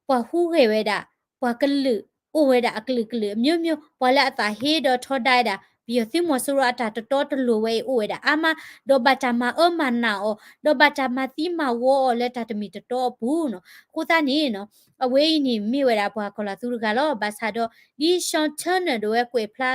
ပှၤဟူးဂဲၤဝဲဒၣ် ပှၤကလုာ်အိၣ်ဝဲဒၣ်အကလုာ်ကလုာ်အမျိုးမျိုး, ပှၤလၢအသးဟ့ဒီးထီဒါဝဲဒၣ် ပယီၤသုးမီၤစိရိၤအတၢ်တတီတလိၤဝဲအံၤအိၣ်ဝဲဒၣ်အါမး, ဒီးဘၣ်တၢ်မၤအၢမၤနးအီၤ, ဒီးဘၣ်တၢ်မၤသံမၤဝီအီၤလၢတၢ်တမ့ၢ်တတီအပူၤနီၤ. အဃိသတးန့ၣ်နီၤ အဝဲအံၤန့ၣ်မ့ၢ်ဝဲဒၣ်ပှၤကီၤလီၤသူတဂၤလီၤ. ဘၣ်ဆၣ်ဒီး ဒ် Sean Turnell ဒၣ်ဝဲကွဲးဖျါ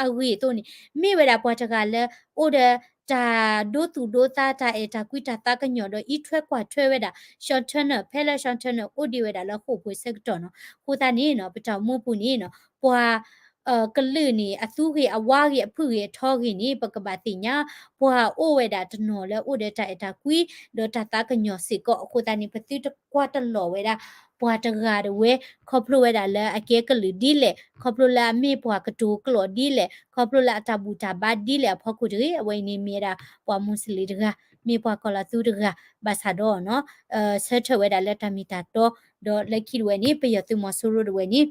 အဂ့ၢ်အသိးန့ၣ် မ့ၢ်ဝဲဒၣ်ပှၤတဂၤလၢအိၣ်ဒီးတၢ်ဒိသူၣ်ဒိသး တၢ်အဲၣ်တၢ်ကွံ တၢ်သးကညီၤ ဒီးအံးထွဲကွၢ်ထွဲဝဲဒၣ် Sean Turnell ဖဲလၢ Sean Turnell အိၣ်ဒံးဝဲဒၣ်လၢဃိာ်ပူၤအဆၢကတီၢ်နီၤ. အဃိသတးန့ၣ်နီၤ ပတၢ်အိၣ်မူပူၤန့ၣ်နီၤ ပှၤ ကလုာ်န့ၣ် အသူဂ့ၤအဝါဂ့ၤအဖုၣ်ဂ့ၤအထီဂ့ၤန့ၣ် ပကဘၣ်သ့ၣ်ညါ ပှၤအိၣ်ဝဲဒၣ်တနီၤလၢအိၣ်ဒီးတၢ်အဲၣ်တၢ်ကွံ ဒီးတၢ်သးကညီၤစ့ၢ်ကီး. အဃိသတးန့ၣ် ပသုတကွၢ်တလီၤဝဲဒၣ် ပှၤတဂၤဒၣ်ဝဲ ခီဖျိဝဲဒၣ်လၢအကဲကလုာ်ဒ်လဲၣ်, ခီဖျိလၢအမ့ၢ်ပှၤကတိၤကျိာ်ဒ်လဲၣ်, ခီဖျိလၢအတၢ်ဘူၣ်တၢ်ဘါဒ်လဲၣ်အဖီခိၣ်တဂ့ၤ. အဝဲအံၤန့ၣ်မ့ၢ်ဝဲဒၣ်ပှၤမူစလ့ၣ်တဂၤ, မ့ၢ်ပှၤကီၤလီၤသူတဂၤ, ဘၣ်ဆၣ်ဒီး ဆၢထၢၣ်ဝဲဒၣ်လၢတၢ်မ့ၢ်တၢ်တီ, ဒီးလၢခံဒၣ်ဝဲန့ၣ် ပယီၤသုးမီၤစိရိၤဒၣ်ဝဲန့ၣ်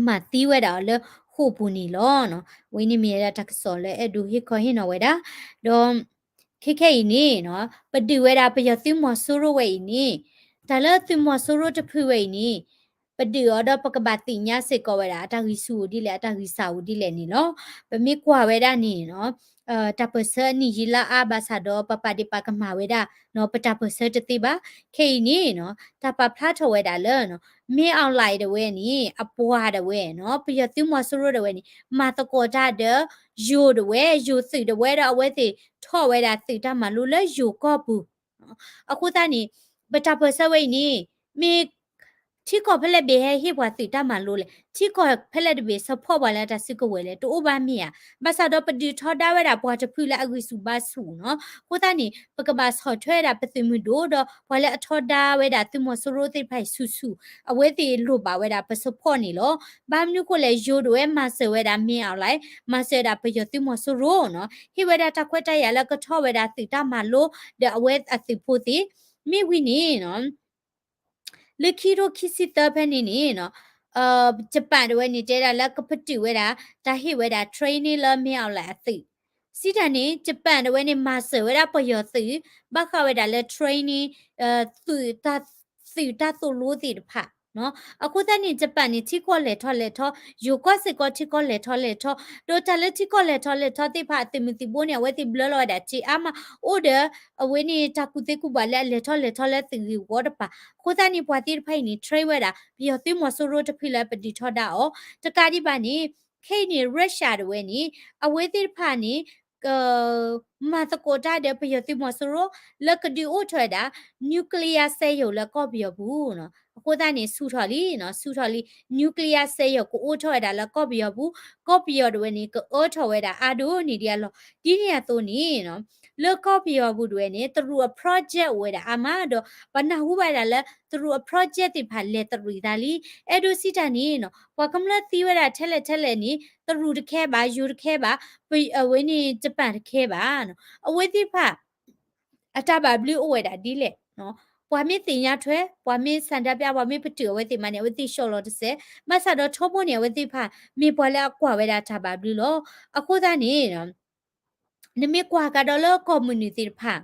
မၤသံဝဲဒၣ်အီၤလၢဃိာ်ပူၤန့ၣ်လီၤ. ဝဲန့ၣ်မ့ၢ်ဝဲဒၣ်တၢ်ကစီၣ်လၢအဲၣ်ဒိးဟ့ၣ်ခီဟ့ၣ်နီၤဝဲဒၣ်, ဒီး ခဲခဲအံၤန့ၣ်နီၤ ပဒုးဝဲဒၣ်ပယီၤသုးမီၤစိရိၤဝဲအံၤန့ၣ်, တၢ်လၢသုးမီၤစိရိၤတဖုဝဲအံၤန့ၣ် ပဒုးအီၤဒီးပကဘၣ်သ့ၣ်ညါစ့ၢ်ကီးဝဲဒၣ် အတၢ်ဂံၢ်ဆူၣ်အိၣ်ဒ်လဲၣ် အတၢ်ဂံၢ်စၢ်အိၣ်ဒ်လဲၣ်န့ၣ်လီၤ. ပမ့ၢ်ကွၢ်ဝဲဒၣ်န့ၣ်နီၤ တၢ်ပၢၢ်ဆၢအနံၣ်ယံာ်လါအါဘၣ်ဆၣ်ဒီး ပပာ်ဒ့ၣ်ပာ်ကမၣ်ဝဲဒၣ်နီၤ ပတၢ်ပၢၢ်ဆၢတသ့ဘၣ်. ခဲအံၤန့ၣ်နီၤ တၢ်ပာ်ဖျါထီၣ်ဝဲဒၣ်လၢနီၤ မင်းအောင်လှိုင် ဒၣ်ဝဲန့ၣ် အပှၤဒၣ်ဝဲနီၤ ပယီၤသုးမီၤစိရိၤဒၣ်ဝဲန့ၣ် မၤသကိးတၢ်ဒီး ယိၤဒၣ်ဝဲ ယိၤသုးဒၣ်ဝဲဒီး အဝဲသ့ၣ်ထီၣ်ဝဲဒၣ်သုးတၢ်မၤလိလၢယိၤကီၢ်ပူၤ အဃိသတးန့ၣ် ပတၢ်ပၢၢ်ဆၢဝဲအံၤန့ၣ် မ့ၢ် ထံကီၢ်ဖဲလဲၣ်တဘ့ၣ်ဟဲဟ့ၣ်ပှၤသုးတၢ်မၤလိလဲၣ်, ထံကီၢ်ဖဲလဲၣ်တဘ့ၣ် support ပှၤလၢတၢ်စုကဝဲၤလဲၣ်, တအိၣ်ဘၣ်မ့ၢ်ဧါ. ဘၣ်ဆၣ်ဒီးပဒုးထီဒါဝဲဒၣ်ပှၤတဖုလၢအဂံၢ်ဆူၣ်ဘါဆူၣ်နီၤ. အဃိသတးန့ၣ် ပကဘၣ်ဆီၣ်ထွဲဝဲဒၣ်ပသုးမုၢ်ဒိၣ်ဒီး ပှၤလၢအထီဒါဝဲဒၣ်သုးမီၤစိရိၤသ့ၣ်တဖၣ်အံၤဆူၣ်ဆူၣ်, အဝဲသ့ၣ်လိၣ်ဘၣ်ဝဲဒၣ်ပ support န့ၣ်လီၤ. ဘၣ်မနုၤဃိလဲၣ် ယိၤဒၣ်ဝဲမၤစၢၤဝဲဒၣ် မင်းအောင်လှိုင်, မၤစၢၤဝဲဒၣ်ပယီၤသုးမီၤစိရိၤနီၤ, ဟ့ၣ်ဝဲဒၣ်တၢ်ခွဲးတၢ်ယာ်လၢကထီၣ်ဝဲဒၣ်သုးတၢ်မၤလိ ဒီးအဝဲအသုးဖိသ့ၣ် မ့ၢ်ဝံၤန့ၣ်နီၤ လၢခံထိခံဆံသၢဖဲန့ၣ်န့ၣ်နီၤ, Japan ဒၣ်ဝဲန့ၣ် တဲဒၣ်လၢကပတုာ်ဝဲဒၣ် တၢ်ဟ့ၣ်ဝဲဒၣ် training လၢ မင်းအောင်လှိုင် အသုး, စံးတၢ်န့ၣ် Japan ဒၣ်ဝဲန့ၣ် မၤစၢၤဝဲဒၣ်ပယီၤသုး ဘၣ်ဃးဝဲဒၣ်လၢ training သုးတၢ်သိၣ်လိသ့ၣ်တဖၣ် အဃိသတးန့ၣ် Japan န့ၣ် ထံကီၢ်လဲၤထီၣ်လဲၤထီ, ယိၤကီၢ်စ့ၢ်ကီးထံကီၢ်လဲၤထီၣ်လဲၤထီ, ဒီးတၢ်လၢထံကီၢ်လဲၤထီၣ်လဲၤထီသ့ၣ်တဖၣ် အသုးမုၢ်သံၣ်ဘိန့ၣ် အဝဲသ့ၣ်ဘျၢလီၤဝဲဒၣ်စ့အါမး အိၣ်ဒီး အဝဲန့ၣ်တၢ်ကူၣ်သ့ကူၣ်ဘၣ်လၢအလဲၤထီၣ်လဲၤထီလၢသုးဂ့ၢ်ဝီတပၤ, အဃိသတးန့ၣ် ပှၤသ့ၣ်တဖၣ်အံၤန့ၣ် train ဝဲဒၣ် ပယီၤသုးမီၤစိရိၤတဖုလၢပဒုးထီဒါအီၤ, တကးဒံးဘၣ်န့ၣ် ခဲအံၤန့ၣ် Russia ဒၣ်ဝဲန့ၣ် အဝဲသ့ၣ်တဖၣ်န့ၣ် မၤသကိးတၢ်ဒီးပယီၤသုးမီၤစိရိၤ လၢကဒုးအိၣ်ထီၣ်ဝဲဒၣ် nuclear စက်ရုံလၢကီၢ်ပယီၤပူၤနီၤ. အဃိသတးန့ၣ် ဆူၣ်ထီၣ်လံနီၤ, ဆူၣ်ထီၣ်လံ nuclear စက်ရုံ ကအိၣ်ထီၣ်ဝဲဒၣ်လၢကီၢ်ပယီၤပူၤ, ကီၢ်ပယီၤဒၣ်ဝဲန့ၣ် ကအၢထီၣ်ဝဲဒၣ်အါဒိၣ်န့ၣ်ဒ်အလီၢ်, ဒ်န့ၣ်အသိးန့ၣ်နီၤ လၢကီၢ်ပယီၤပူၤဒၣ်ဝဲန့ၣ် တရူးအ project အိၣ်ဝဲဒၣ်အါမးဒီး ပနၢ်ဟူဘၣ်ဝဲဒၣ်လၢ တရူးအ project သ့ၣ်တဖၣ်လဲၤတရံးသးလံ. အဲၣ်ဒိးစံးတၢ်န့ၣ်နီၤ ပှၤကမျၢၢ်သံဝဲဒၣ်ထဲလဲၣ်ထဲလဲၣ်န့ၣ် တရူးတခဲဘၣ်, ယိၤတခဲဘၣ်, အဝဲန့ၣ် Japan တခဲဘၣ်နီၤ. အဝဲသ့ၣ်တဖၣ် အတၢ်ဘၣ်ဘျုးအိၣ်ဝဲဒၣ်ဒ်လဲၣ်နီၤ. ပှၤမ့ၢ်သ့ၣ်ညါထွဲ, ပှၤမ့ၢ် ဆန္ဒပြ, ပှၤမ့ၢ်ပတုာ်အဝဲသ့ၣ်မးန့ၣ် အဝဲသ့ၣ်ဆှီလီၤတစဲး, ဘၣ်ဆၣ်ဒီးထီဘိန့ၣ် အဝဲသ့ၣ်တဖၣ် မ့ၢ်ပှၤလၢအကွၢ်ဝဲဒၣ်တၢ်ဘၣ်ဘျုးလီၤ. အဃိသတးန့ၣ် နမ့ၢ်ကွၢ်ကဒီးလၢကီၢ်မုၢ်နုာ်သ့ၣ်တဖၣ်,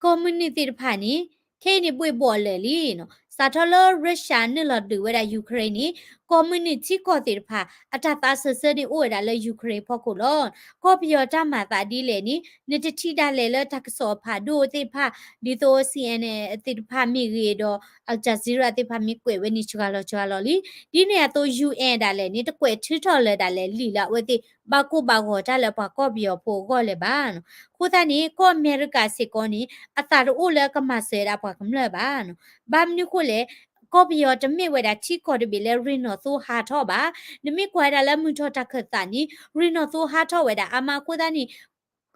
ကီၢ်မုၢ်နုာ်သ့ၣ်တဖၣ်န့ၣ် ခဲအံၤန့ၣ် ဘှ့ၣ်ဘှီၣ်လၢာ်လံနီၤ. စးထီၣ်လၢ Russia နုာ်လီၤဒုးဝဲဒၣ် Ukraine န့ၣ် ကီၢ်မုၢ်နုာ်ထံကီၢ်သ့ၣ်တဖၣ် အတၢ်သးစၢၢ်ဆၢန့ၣ်အိၣ်ဝဲဒၣ်လၢ Ukraine ဖီခိၣ်လီၤ. ကီၢ်ပယီၤတၢ်မၤသးဒ်လဲၣ်န့ၣ် နတထံၣ်ဒၣ်လဲာ်လၢတၢ်ကစီၣ်အဖးဒိၣ်သ့ၣ်တဖၣ် ဒ်သိး CNN သ့ၣ်တဖၣ်မ့ၢ်ဂ့ၤဒီး Al Jazeera သ့ၣ်တဖၣ်မ့ၢ်ကွဲးဝဲန့ၣ် စှၤလီၤစှၤလီၤလံ. ဒ်န့ၣ်အသိး UN ဒၣ်လဲာ်န့ၣ် တကွဲးထုးထီၣ်လၢာ်ဒၣ်လဲာ်လံာ်လၢအဝဲသ့ၣ် ဘၣ်ကိၢ်ဘၣ်ဂီၤတၢ်လၢပှၤကီၢ်ပယီၤဖိအဂီၢ်လၢၤဘၣ်နီၤ. အဃိသတးန့ၣ် ကီၢ်အမဲရကၤစ့ၢ်ကီးန့ၣ် အသးတအိၣ်လၢကမၤစၢၤဝဲဒၣ်ပှၤကမျၢၢ်ဘၣ်နီၤ. ဘၣ်မနုၤဃိလဲၣ် ကီၢ်ပယီၤတမ့ၢ်ဝဲဒၣ်ထံကီၢ်တဘ့ၣ်လၢရ့ၣ်နီၣ်သိဟးထီၣ်ဘၣ်. နမ့ၢ်ကွၢ်ဝဲဒၣ်လၢမုၢ်ထီၣ်တၢ်ခၢၣ်သးန့ၣ် ရ့ၣ်နီၣ်သိဟးထီၣ်ဝဲဒၣ်အါမး အဃိသတးန့ၣ်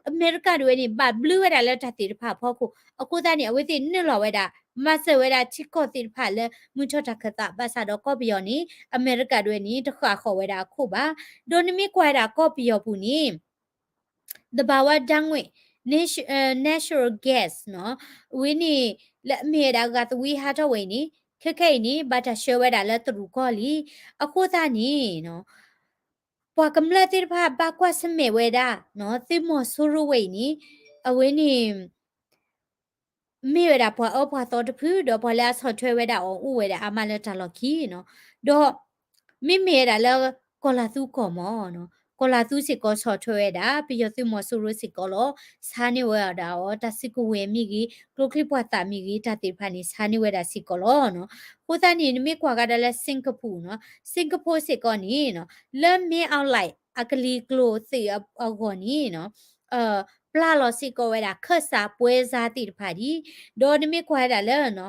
အမဲရကၤဒၣ်ဝဲန့ၣ် ဘၣ်ဘျုးဝဲဒၣ်လၢတၢ်သ့ၣ်တဖၣ်အဖီခိၣ် အဃိသတးန့ၣ် အဝဲသ့ၣ်နုာ်လီၤဝဲဒၣ် မၤစၢၤဝဲဒၣ်ထံကီၢ်သ့ၣ်တဖၣ်လၢမုၢ်ထီၣ်တၢ်ခၢၣ်သး ဘၣ်ဆၣ်ဒီးကီၢ်ပယီၤန့ၣ် အမဲရကၤဒၣ်ဝဲန့ၣ် တဃၣ်ဃီၤဝဲဒၣ်အခိၣ်ဘၣ်. ဒီးနမ့ၢ်ကွၢ်ဝဲဒၣ်ကီၢ်ပယီၤပူၤန့ၣ် သဘာဝဓာတ်ငွေ့ natural gas နီၤ ဝဲန့ၣ် လၢအမ့ၢ်ဝဲဒၣ်ဂၤသဝံဟးထီၣ်ဝဲအံၤန့ၣ် ခဲခဲအံၤန့ၣ် ဘၣ်တၢ်ဆှၢဝဲဒၣ်လၢတရူးကီၢ်လံ. အဃိသတးန့ၣ် ပှၤကမျၢၢ်သ့ၣ်တဖၣ်ဘၣ်ကွၢ်ဆၢၣ်မဲာ်ဝဲဒၣ် သုးမီၤစိရိၤဝဲအံၤန့ၣ် အဝဲန့ၣ် မ့ၢ်ဝဲဒၣ်ပှၤအၢပှၤသီတဖု ဒီးပှၤလၢအဆီၣ်ထွဲဝဲဒၣ်အီၤအိၣ်ဝဲဒၣ်အါမးလၢတၢ်လီၢ်ခံနီၤ. ဒီး မ့မ့ၢ်ဝဲဒၣ်လၢ ကီၢ်လၤသူကီၢ်မီၤနီၤ ကီၢ်လၤသူစ့ၢ်ကီးဆီၣ်ထွဲဝဲဒၣ် ပယီၤသုးမီၤစိရိၤစ့ၢ်ကီးလီၤ. ဆါန့ၢ်ဝဲဒၣ်အီၤ တၢ်စုကဝဲၤမ့ၢ်ဂ့ၤ ကျိချံမျိာ်သၣ်မ့ၢ်ဂ့ၤ တၢ်သ့ၣ်တဖၣ်န့ၣ် ဆါန့ၢ်ဝဲဒၣ်စ့ၢ်ကီးလီၤနီၤ. အဃိသတးန့ၣ် နမ့ၢ်ကွၢ်ကဒါလၢ Singapore နီၤ Singapore စ့ၢ်ကီးန့ၣ်နီၤ လၢ မင်းအောင်လှိုင် အကလံၤကျိၤသုးအဂီၢ်န့ၣ်နီၤ ပျၢ်လီၤစ့ၢ်ကီးဝဲဒၣ် ခၢၣ်စးပွဲစားသ့ၣ်တဖၣ်ဒံး, ဒီးနမ့ၢ်ကွၢ်ဝဲဒၣ်လၢ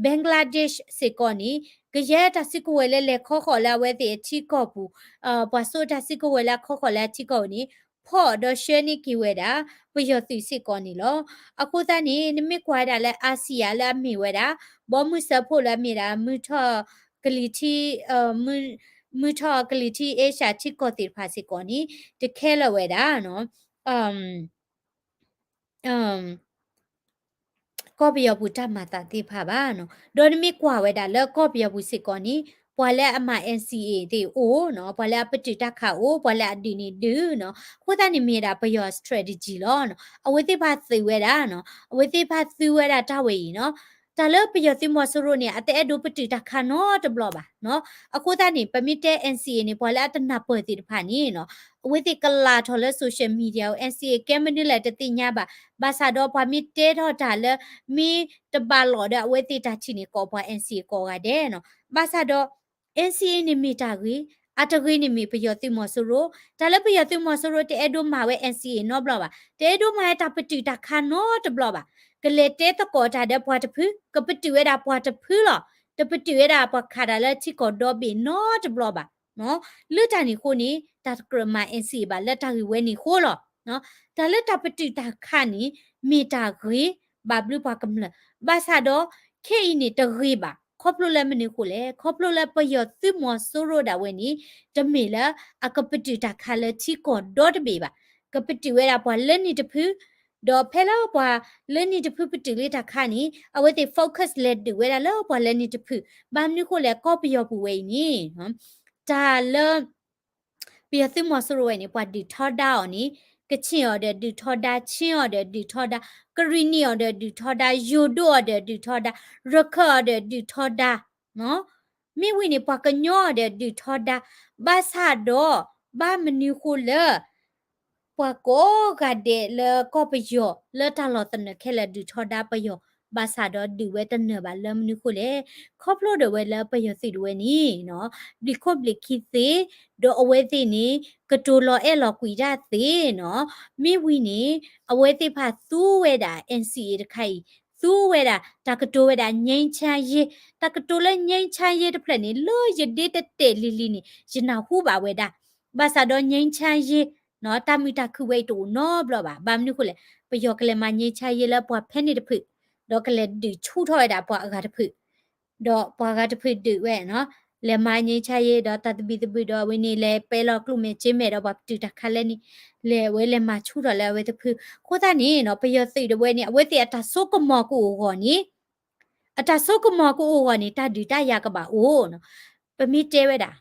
Bangladesh စ့ၢ်ကီးန့ၣ် ကယဲၢ်တၢ်စုကဝဲၤလၢလဲၤခီဃီၤလၢအဝဲသ့ၣ်အထံကီၢ်ပူၤ, ပှၤစိာ်တၢ်စုကဝဲၤလၢအခီဃီၤလၢအထံကီၢ်ပူၤန့ၣ် ဖီၣ်ဒီးဆှၢန့ၢ်က့ၤဝဲဒၣ် ပယီၤသုးစ့ၢ်ကီးန့ၣ်လီၤ. အဃိသတးန့ၣ် နမ့ၢ်ကွၢ်ဝဲဒၣ်လၢ Asia လၢအမ့ၢ်ဝဲဒၣ် ဘီမုၢ်စၢဖှိၣ်လၢအမ့ၢ်ဒၣ် မုၢ်ထီၣ်ကလံၤထံး မုၢ်ထီၣ်ကလံၤထံး Asia ထံကီၢ်သ့ၣ်တဖၣ်စ့ၢ်ကီးန့ၣ် တခဲလၢာ်ဝဲဒၣ် ကီၢ်ပယီၤပူၤတၢ်မၤသးသ့ၣ်တဖၣ်ဘၣ်နီၤ. ဒီးနမ့ၢ်ကွၢ်ဝဲဒၣ်လၢကီၢ်ပယီၤပူၤစ့ၢ်ကီးန့ၣ် ပှၤလၢအမၤ NCA သ့ၣ်အိၣ်နီၤ, ပှၤလၢအပတုာ်တၢ်ခးအိၣ်, ပှၤလၢအဒုးန့ၣ်ဒုးနီၤ. အဃိသတးန့ၣ်မ့ၢ်ဒၣ်ပယီၤ strategy လီၤနီၤ. အဝဲသ့ၣ်တဖၣ်သုးဝဲဒၣ်နီၤ, အဝဲသ့ၣ်တဖၣ်သုးဝဲဒၣ်တၢ်ဝဲအံၤနီၤ. တၢ်လၢပယီၤသုးမီၤစိရိၤန့ၣ် အတအဲၣ်ဒိးပတုာ်တၢ်ခးနီတဘျီဘၣ်နီၤ. အဃိသတးန့ၣ် ပမ့ၢ်တဲ NCA န့ၣ် ပှၤလၢအတနၢ်ပၢၢ်သ့ၣ်တဖၣ်န့ၣ်နီၤ, အဝဲသ့ၣ်ကလၤထီၣ်လၢ social media အိၣ် NCA ကဲမနုၤလဲၣ်တသ့ၣ်ညါဘၣ်. ဘၣ်ဆၣ်ဒီးပှၤမ့ၢ်တဲထီၣ်တၢ်လၢ မ့ၢ်တဘၣ်လိာ်ဒီးအဝဲသ့ၣ်တၢ်ထံၣ်န့ၣ် ကိးပှၤ NCA ကိးဂၤဒဲးနီၤ. ဘၣ်ဆၣ်ဒီး NCA န့ၣ်မ့ၢ်တၢ်ဂ့ၤ, အတဂ့ၤန့ၣ်မ့ၢ်ပယီၤသုးမီၤစိရိၤ. တၢ်လၢပယီၤသုးမီၤစိရိၤတအဲၣ်ဒိးမၤဝဲ NCA နီတဘျီဘၣ်, တအဲၣ်ဒိးမၤဝဲတၢ်ပတုာ်တၢ်ခးနီတဘျီဘၣ်. ကလဲၤတဲသကိးတၢ်ဒီးပှၤတဖု, ကပတုာ်ဝဲဒၣ်ပှၤတဖုလီၤ. တပတုာ်ဝဲဒၣ်ပှၤခးတၢ်လၢထံကီၢ်ဒီဘ့ၣ်နီတဘျီဘၣ်. လၢတၢ်န့ၣ်အဃိန့ၣ် တၢ်တကြၢးမၤ NCA ဘၣ်လၢတၢ်ဂ့ၢ်ဝဲန့ၣ်အဃိလီၤ. တၢ်လၢတၢ်ပတုာ်တၢ်ခးန့ၣ် မ့ၢ်တၢ်ဂ့ၤ ဘၣ်ဘျုးပှၤကမျၢၢ်. ဘၣ်ဆၣ်ဒီး ခဲအံၤန့ၣ်တဂ့ၤဘၣ်. ခီဖျိလၢမနုၤအဃိလဲၣ်, ခီဖျိလၢပယီၤသုးမီၤစိရိၤဒၣ်ဝဲန့ၣ် တမ့ၢ်လၢအကပတုာ်တၢ်ခးလၢထံကီၢ်ဒီတဘ့ၣ်ဘၣ်. ကပတုာ်ဝဲဒၣ်ပှၤလၢန့ၣ်တဖု, ဒီးဖဲလၢပှၤလၢန့ၣ်တဖုပတုာ်လံတၢ်ခးန့ၣ် အဝဲသ့ၣ် focus လဲၤဒုးဝဲဒၣ်လၢပှၤလၢန့ၣ်တဖု. ဘၣ်မနုၤအဃိလဲၣ်, ကီၢ်ပယီၤပူၤဝဲအံၤန့ၣ် တၢ်လၢ ပယီၤသုးမီၤစိရိၤဝဲန့ၣ် ပှၤဒုးထီဒါအီၤန့ၣ် ကချ့ၣ်အီၤဒီးဒုးထီဒါ, ခ့ၣ်အီၤဒီးဒုးထီဒါ, ကရံၣ်နံၣ်အီၤဒီးဒုးထီဒါ, ယိၤဒိၣ်အီၤဒီးဒုးထီဒါ, ရခၢၣ်အီၤဒီးဒုးထီဒါ. မ့ၢ်ဝံၤန့ၣ် ပှၤကညီအီၤဒီးဒုးထီဒါ. ဘၣ်ဆၣ်ဒီး ဘၣ်မနုၤဃိလၢ ပှၤကိးဂၤဒဲးလၢကီၢ်ပယီၤ လၢတၢ်လီၤသနၢၣ်ခဲလၢာ်ဒုးထီဒါပယီၤ, ဘၣ်ဆၣ်ဒီးဒုးဝဲတနၢၤဘၣ်လၢမနုၤဃိလဲၣ်. ခီဖျိဒီးဝဲလၢပယီၤသုးဒၣ်ဝဲန့ၣ် ဘျံးခိၣ်ဘျံးခံသ့, ဒီးအဝဲသ့ၣ်န့ၣ် ကတိၤလီၤအဲၣ်လီၤကွံာ်တၢ်သ့နီၤ. မ့ၢ်ဝံၤန့ၣ် အဝဲသ့ၣ်တဖၣ်သူဝဲဒၣ် NCA တခါအံၤ, သူဝဲဒၣ် တၢ်ကတိၤဝဲဒၣ် ငြိမ်းချမ်းရေး, တၢ်ကတိၤလၢ ငြိမ်းချမ်းရေး တဖျၢၣ်န့ၣ် လၢယဒ့တတဲာ်လံၤလံၤန့ၣ် ယနၢ်ဟူဘၣ်ဝဲဒၣ်. ဘၣ်ဆၣ်ဒီး ငြိမ်းချမ်းရေး တၢ်မုာ်တၢ်ခုၣ်ဝဲအံၤတအိၣ်နီတဘျီဘၣ်. ဘၣ်မနုၤဃိလဲၣ်, ပယီၤကလဲၤမၤ ငြိမ်းချမ်းရေး လၢပှၤဖဲန့ၣ်တဖု, ဒီးကလဲၤဒုးဆူၣ်ထီၣ်ဝဲဒၣ်ပှၤအဂၤတဖု, ဒီးပှၤဂၤတဖုဒုးဝဲနီၤ, လဲၤမၤ ငြိမ်းချမ်းရေး ဒီးတၢ်သဘံၣ်သဘုၣ်ဒီးအဝဲန့ၣ် လဲၤပဲလီၤကျိၣ်မဲာ်စ့မဲာ်ဒီးပှၤပတုာ်တၢ်ခးလဲၣ်န့ၣ်, လဲၤဝဲလဲၤမၤဆူၣ်ထီၣ်လၢအဝဲတဖု. အဃိသတးန့ၣ်နီၤ, ပယီၤသုးဒၣ်ဝဲန့ၣ် အဝဲသ့ၣ်အတၢ်စိကမီၤကအိၣ်ဂီၢ်န့ၣ် အတၢ်စိကမီၤကအိၣ်ဂီၢ်န့ၣ် တၢ်ဒုးတၢ်ယၤကဘၣ်အိၣ်နီၤ. ပမ့ၢ်တဲဝဲဒၣ်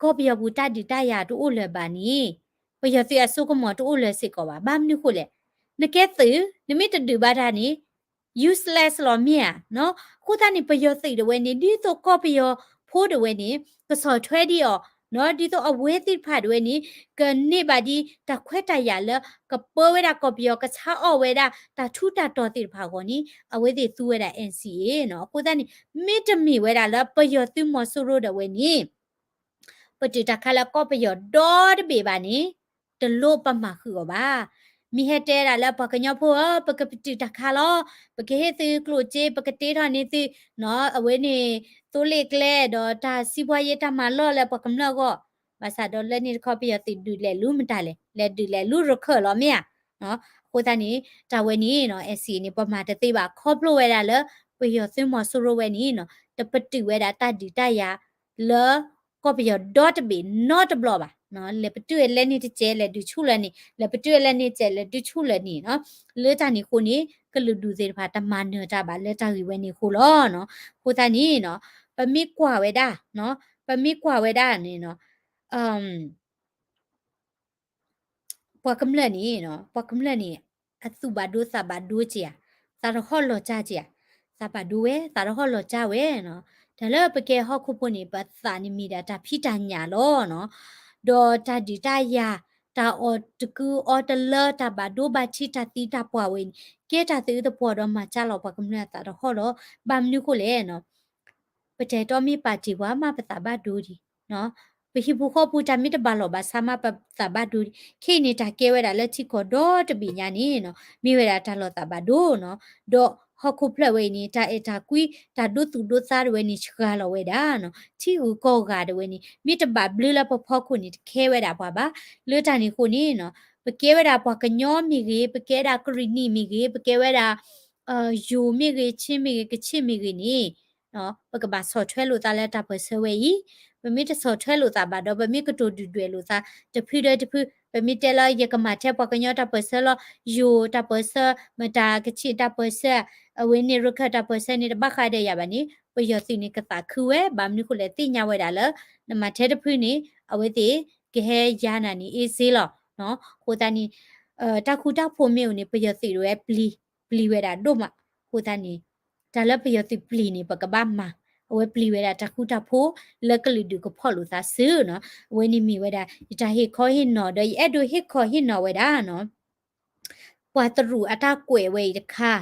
ကီၢ်ပယီၤပူၤတၢ်ဒုးတၢ်ယၤတအိၣ်လၢၤဘၣ်န့ၣ် ပယီၤသုးအစိကမီၤတအိၣ်လၢၤစ့ၢ်ကီးဘၣ်. ဘၣ်မနုၤဃိလဲၣ်, နကဲသုး နမ့ၢ်တဒုးဘၣ်တၢ်န့ၣ် useless လီၤမ့ၢ်ဧါ. အဃိသတးန့ၣ် ပယီၤသုးဒၣ်ဝဲန့ၣ် ဒ်သိးကီၢ်ပယီၤဖိဒၣ်ဝဲန့ၣ် ကဆီၣ်ထွဲဒံးအီၤ ဒ်သိးအဝဲသ့ၣ်တဖၣ်ဒၣ်ဝဲန့ၣ် ကန့ၢ်ဘၣ်ဒ်တၢ်ခွဲးတၢ်ယာ်လၢ ကပၢဝဲဒၣ်ကီၢ်ပယီၤ ကဆါအီၣ်ဝဲဒၣ်တၢ်ထူးတၢ်တီၤသ့ၣ်တဖၣ်အဂီၢ်န့ၣ် အဝဲသ့ၣ်သူဝဲဒၣ် NCA နီၤ. အဃိသတးန့ၣ် မ့တမ့ၢ်ဝဲဒၣ်လၢပယီၤသုးမီၤစိရိၤဒၣ်ဝဲန့ၣ် ပတုာ်တၢ်ခးလၢကီၢ်ပယီၤဒီတဘ့ၣ်ဘၣ်န့ၣ် တလိၣ်ပမၤဃုာ်အီၤဘၣ်. မ့ၢ်ဟဲတဲဒၣ်လၢပှၤကညီဖိဧၢ, ပကပတုာ်တၢ်ခးလီၤ, ပကဟ့ၣ်သုကျိၣ်စ့, ပကတ့ထီၣ်န့ၢ်သု အဝဲန့ၣ် သိလ့ၣ်ကျဲ ဒီးတၢ်စံးပှၤယဲတၢ်မၤလီၢ်လၢပှၤကမျၢၢ်အဂီၢ်, ဘၣ်ဆၣ်ဒီးလၢန့ၣ်တခီပယီၤသုးဒုးလဲၤလူၤမတၤလဲၣ်, လဲၤဒုးလဲၤလူၤရခၢၣ်လီၤမ့ၢ်ဧါ. အဃိသတးန့ၣ် တၢ်ဝဲန့ၣ်နီၤ NCA န့ၣ် ပမၤတသ့ဘၣ် ခီဖျိဝဲဒၣ်လၢ ပယီၤသုးမီၤစိရိၤဝဲန့ၣ်နီၤ တပတုာ်ဝဲဒၣ်တၢ်ဒုးတၢ်ယၤ လၢကီၢ်ပယီၤဒီတဘ့ၣ်နီတဘျီဘၣ်. လဲၤပတုာ်ဝဲလၢန့ၣ်တစဲး လဲၤဒုးဆူၣ်လၢန့ၣ်, လဲၤပတုာ်ဝဲလၢန့ၣ်တစဲး လဲၤဒုးဆူၣ်လၢန့ၣ်နီၤ. လၢတၢ်န့ၣ်အဃိန့ၣ် ကလုာ်ဒူၣ်သ့ၣ်တဖၣ်တမၤနၢၤတၢ်ဘၣ်လၢတၢ်ဂ့ၢ်ဝဲန့ၣ်အဃိလီၤ. အဃိသတးန့ၣ်နီၤ ပမ့ၢ်ကွၢ်ဝဲဒၣ်, ပမ့ၢ်ကွၢ်ဝဲဒၣ်န့ၣ်နီၤ ပှၤကမျၢၢ်န့ၣ်, ပှၤကမျၢၢ်န့ၣ် အသူၣ်ဘၣ်ဒိသးဘၣ်ဒိက့ၤဧါ, သးတဟီၣ်လီၤကၢ်က့ၤဧါ, သးဘၣ်ဒိဝဲ သးတဟီၣ်လီၤကၢ်ဝဲနီၤ. တၢ်လၢပကဲဟီၣ်ခိၣ်ဖိန့ၣ် ပသးန့ၣ်မ့ၢ်ဒၣ်တၢ်ဖံးတၢ်ညၣ်လီၤနီၤ. ဒီးတၢ်ဒုးတၢ်ယၤ, တၢ်အီၣ်တကူအီတလၢ တၢ်ဘၣ်ဒိဘၣ်ထံး တၢ်သံတၢ်ပှၢ်ဝဲန့ၣ် ကဲတၢ်သးအုးသပှၢ်ဒီးမၤကၢ်လီၤပှၤကမျၢၢ်အသးတဟီၣ်လီၤ. ဘၣ်မနုၤဃိလဲၣ်နီၤ ပတဲာ်တီမ့ၢ်ပာ်တ့ၢ်ပှၤမး ပသးဘၣ်ဒိဒံး, ပဟံၣ်ဖိဃီဖိတၢ်မ့ၢ်တဘၣ်လီၢ်ဘၣ်စးမး ပသးဘၣ်ဒိဒံး. ခဲအံၤန့ၣ် တၢ်ကဲဝဲဒၣ်လၢထံကီၢ်ဒီတဘ့ၣ်ညါန့ၣ်နီၤ မ့ၢ်ဝဲဒၣ်တၢ်လီၤသးဘၣ်ဒိနီၤ. ဒီးဟီၣ်ခိၣ်ဖျၢၣ်ဝဲအံၤန့ၣ် တၢ်အဲၣ်တၢ်ကွံ တၢ်ဒိသူၣ်ဒိသးတဝဲန့ၣ် စှၤလီၤဝဲဒၣ်နီၤ. ထံဂုၤကီၢ်ဂၤတဝဲန့ၣ် မ့ၢ်တဘၣ်ဘျုးလၢပဖီခိၣ်န့ၣ် တခဲဝဲဒၣ်ပှၤဘၣ်. လၢတၢ်န့ၣ်အဃိန့ၣ်နီၤ ပကဲဝဲဒၣ်ပှၤကညီမ့ၢ်ဂ့ၤ, ပကဲဒၣ်ကရံၣ်နံၣ်မ့ၢ်ဂ့ၤ, ပကဲဝဲဒၣ် ယိၤမ့ၢ်ဂ့ၤ, ခ့မ့ၢ်ဂ့ၤ, ကခ့ၣ်မ့ၢ်ဂ့ၤန့ၣ် ပကဘၣ်ဆီၣ်ထွဲလိာ်သးလၢတၢ်ပၢၢ်ဆၢဝဲအံၤ. ပမ့ၢ်တဆီၣ်ထွဲလိာ်သးဘၣ်ဒီး ပမ့ၢ်ကတိၤဒုၣ်ဒွဲၣ်လိာ်သး တဖုဒီးတဖု, ပမ့ၢ်တဲလၢယကမၤထဲပှၤကညီတၢ်ပၢၢ်ဆၢလီၤ, ယိၤတၢ်ပၢၢ်ဆၢ, မတၤကခ့ၣ်တၢ်ပၢၢ်ဆၢ, အဝဲန့ၣ်ရခၢၣ်တၢ်ပၢၢ်ဆၢန့ၣ် တဘၣ်ဃးဒီးယၤဘၣ်န့ၣ် ပယီၤသုးန့ၣ်ကသးခုဝဲ ဘၣ်မနုၤဃိလဲၣ်သ့ၣ်ညါဝဲဒၣ်လၢ နမၤထဲတဖုန့ၣ် အဝဲသ့ၣ်ကဟဲယၤနၤန့ၣ် အ့စ့လီၤ. အဃိသတးန့ၣ် တၢ်ဃူတၢ်ဖိးမ့ၢ်အိၣ်န့ၣ် ပယီၤသုးဝဲပျံၤဝဲဒၣ်ဒိၣ်မး. အဃိသတးန့ၣ် တၢ်လၢပယီၤသုးပျံၤန့ၣ် ပကဘၣ်မၤ အဝဲပျံၤဝဲဒၣ်တၢ်ဃူတၢ်ဖိးလၢကလုာ်ဒူၣ်ကဖီၣ်လိာ်သးစုနီၤ. အဝဲန့ၣ်မ့ၢ်ဝဲဒၣ် ယတၢ်ဟ့ၣ်ခီဟ့ၣ်နီၤ ဒီးယအဲၣ်ဒိးဟ့ၣ်ခီဟ့ၣ်နီၤဝဲဒၣ်နီၤ ပှၤတရူးအတၢ်ကွဲးဝဲအံၤတခါ,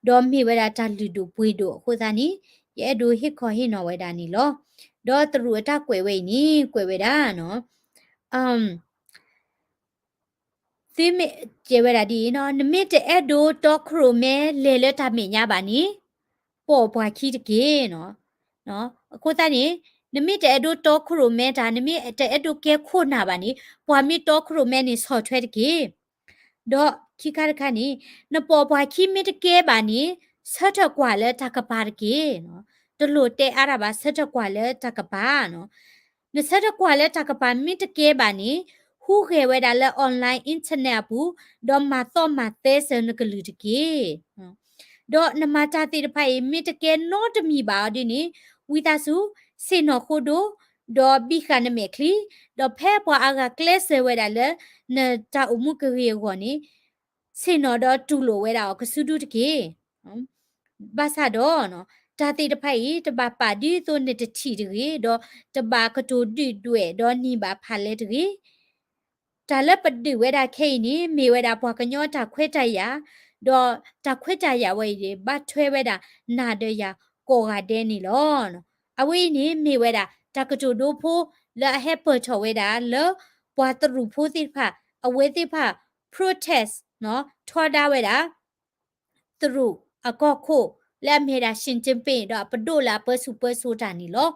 ဒီးမ့ၢ်ဝဲဒၣ်တၢ်လုၢ်ဒိၣ်ပှ့ၤဒိၣ်အဃိသတးန့ၣ် ယအဲၣ်ဒိးဟ့ၣ်ခီဟ့ၣ်နီၤဝဲဒၣ်န့ၣ်လီၤ. ဒီးတရူးအတၢ်ကွဲးဝဲအံၤန့ၣ် ကွဲးဝဲဒၣ်နီၤ သုမ့ၢ်ကဲဝဲဒၣ်ဒ်အံၤနီၤ, နမ့ၢ်တအဲၣ်ဒိးတီခိၣ်ရိၣ်မဲလဲၤလၢတၢ်မဲာ်ညါဘၣ်န့ၣ် ပိာ်ပှၤခံတက့ၢ်နီၤ. အဃိသတးန့ၣ် နမ့ၢ်တအဲၣ်ဒိးတီခိၣ်ရိၣ်မဲတၢ်, နမ့ၢ်တအဲၣ်ဒိးကဲခိၣ်နၢ်ဘၣ်န့ၣ် ပှၤမ့ၢ်တီခိၣ်ရိၣ်မဲန့ၣ် ဆီၣ်ထွဲတက့ၢ်. ဒီးခံခါတခါန့ၣ် နပိာ်ပှၤခံမ့ၢ်တကဲဘၣ်န့ၣ် ဆၢထၢၣ်ကွၢ်လၢတၢ်ကပၤတက့ၢ်. တလိၣ်တဲအါတၢ်ဘၣ် ဆၢထၢၣ်ကွၢ်လၢတၢ်ကပၤနီၤ. နဆၢထၢၣ်ကွၢ်လၢတၢ်ကပၤမ့ၢ်တကဲဘၣ်န့ၣ် ဟူးဂဲၤဝဲဒၣ်လၢ online internet အပူၤ, ဒီးမၤသီၣ်မၤသဲစၢၤနကလုၢ်တက့ၢ်. ဒီးနမၤတၢ်သ့ၣ်တဖၣ်အံၤ မ့ၢ်တကဲနီတမံၤဘၣ်အီၤဒ်န့ၣ် ဝံသးစူၤ ဆ့ၣ်နီၤဃိဒိ, ဒီးဘံၣ်ဃာ်နမဲာ်ချံ, ဒီးဖဲပှၤအါဂၤကျဲးစၢးဝဲဒၣ်လၢ နတၢ်အိၣ်မူကဂ့ၤအဂီၢ်န့ၣ် ဆ့ၣ်နီၤဒီးတူၢ်လိာ်ဝဲဒၣ်အီၤကစုဒုတက့ၢ်. ဘၣ်ဆၣ်ဒီး တၢ်သ့ၣ်တဖၣ်အံၤ တဘၣ်ပာ်ဒ်သိးနတထံၣ်တဂ့ၤ, ဒီးတဘၣ်ကတိၤဒုၣ်ဒွဲၣ်ဒီးနံၤဘၣ်ဖးလဲတဂ့ၤ. တၢ်လၢပဒုးဝဲဒၣ်ခဲအံၤန့ၣ် မ့ၢ်ဝဲဒၣ်ပှၤကညီတၢ်ခွဲးတၢ်ယာ်, ဒီးတၢ်ခွဲးတၢ်ယာ်ဝဲအံၤန့ၣ် ဘၣ်ထွဲဝဲဒၣ်နၤဒီးယၤကိးဂၤဒဲးန့ၣ်လီၤ. အဝဲအံၤန့ၣ် မ့ၢ်ဝဲဒၣ်တၢ်ကတိၤဒိဖိလၢအဟဲပၢၢ်ထီၣ်ဝဲဒၣ်လၢ ပှၤတရူးဖိသ့ၣ်တဖၣ် အဝဲသ့ၣ်တဖၣ် protest ထီဒါဝဲဒၣ် တရူးအကီၢ်ခိၣ် လၢအမ့ၢ်ဒၣ် Xi Jinping ဒီးအပဒိၣ်လၢအပၢဆူၣ်ပၢစိးတၢ်န့ၣ်လီၤ.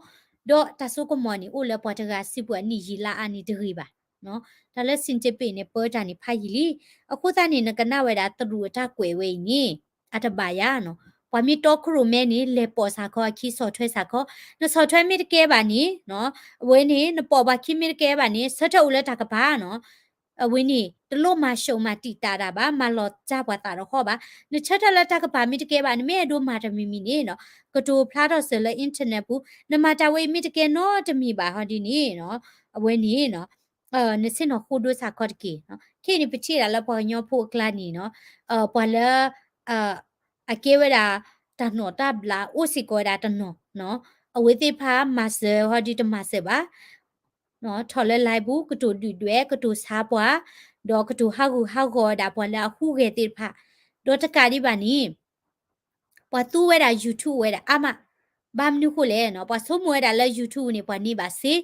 ဒီးတၢ်စိကမီၤန့ၣ် အိၣ်လၢပှၤတဂၤစုပူၤအနံၣ်ယံာ်လါအါန့ၣ်တဂ့ၤဘၣ်. တၢ်လၢ Xi Jinping န့ၣ် ပၢတၢ်န့ၣ်ဖးယံာ်လံ. အဃိသတးန့ၣ် နကနၣ်ဝဲဒၣ်တရူးအတၢ်ကွဲးဝဲအံၤန့ၣ် အတဘၣ်ယၤနီၤ. ပှၤမ့ၢ်တီခိၣ်ရိၣ်မဲန့ၣ် လဲၤပိာ်စ့ၢ်ကီးအခံ ဆီၣ်ထွဲစ့ၢ်ကီး, နဆီၣ်ထွဲမ့ၢ်တကဲဘၣ်န့ၣ် အဝဲန့ၣ် နပိာ်ပှၤခံမ့ၢ်တကဲဘၣ်န့ၣ် ဆၢထၢၣ်အိၣ်လၢတၢ်ကပၤနီၤ. အဝဲန့ၣ် တလိၣ်မၤရှုံးမၤတံာ်တာ်တၢ်ဘၣ်, မၤလီၤတၢ်ပှၤသးဒီးဃီဘၣ်. နဆၢထၢၣ်လၢတၢ်ကပၤမ့ၢ်တကဲဘၣ်, နမ့ၢ်အဲၣ်ဒိးမၤတၢ်မံၤမံၤန့ၣ်နီၤ, ကတိၤဖျါထီၣ်စၢၤလၢ internet ပူၤ, နမၤတၢ်ဝဲအံၤမ့ၢ်တကဲနီတမံၤဘၣ်ဟီဒ်န့ၣ်နီၤ, အဝဲန့ၣ်နီၤ နဆ့ၣ်နီၤဃိဒိစ့ၢ်ကီးတက့ၢ်. ခဲအံၤန့ၣ် ပထံၣ်ဒၣ်လၢပှၤကညီဖိအကျါန့ၣ်နီၤ, ပှၤလၢ အကဲဝဲဒၣ် တၢ်နီၣ်တၢ်ဘျးအိၣ်စ့ၢ်ကီးဝဲဒၣ်တနီၤနီၤ, အဝဲသ့ၣ်တဖၣ်မၤစၢၤဟီဒ်တမၤစၢၤဘၣ် ထီၣ်လၢ live ပူၤ ကတိၤဒုၣ်ဒွဲၣ် ကတိၤဆါပှၤ, ဒီးကတိၤဟးဂူာ်ဟးဂီၤဝဲဒၣ်ပှၤလၢအဟူးဂဲၤသ့ၣ်တဖၣ်, ဒီးတကးဒံးဘၣ်န့ၣ် ပှၤသူဝဲဒၣ် YouTube ဝဲဒၣ်အါမး, ဘၣ်မနုၤဃိလဲၣ်နီၤ, ပှၤဆိကမိၣ်ဝဲဒၣ်လၢ YouTube န့ၣ် ပှၤန့ၢ်ဘၣ်စ့,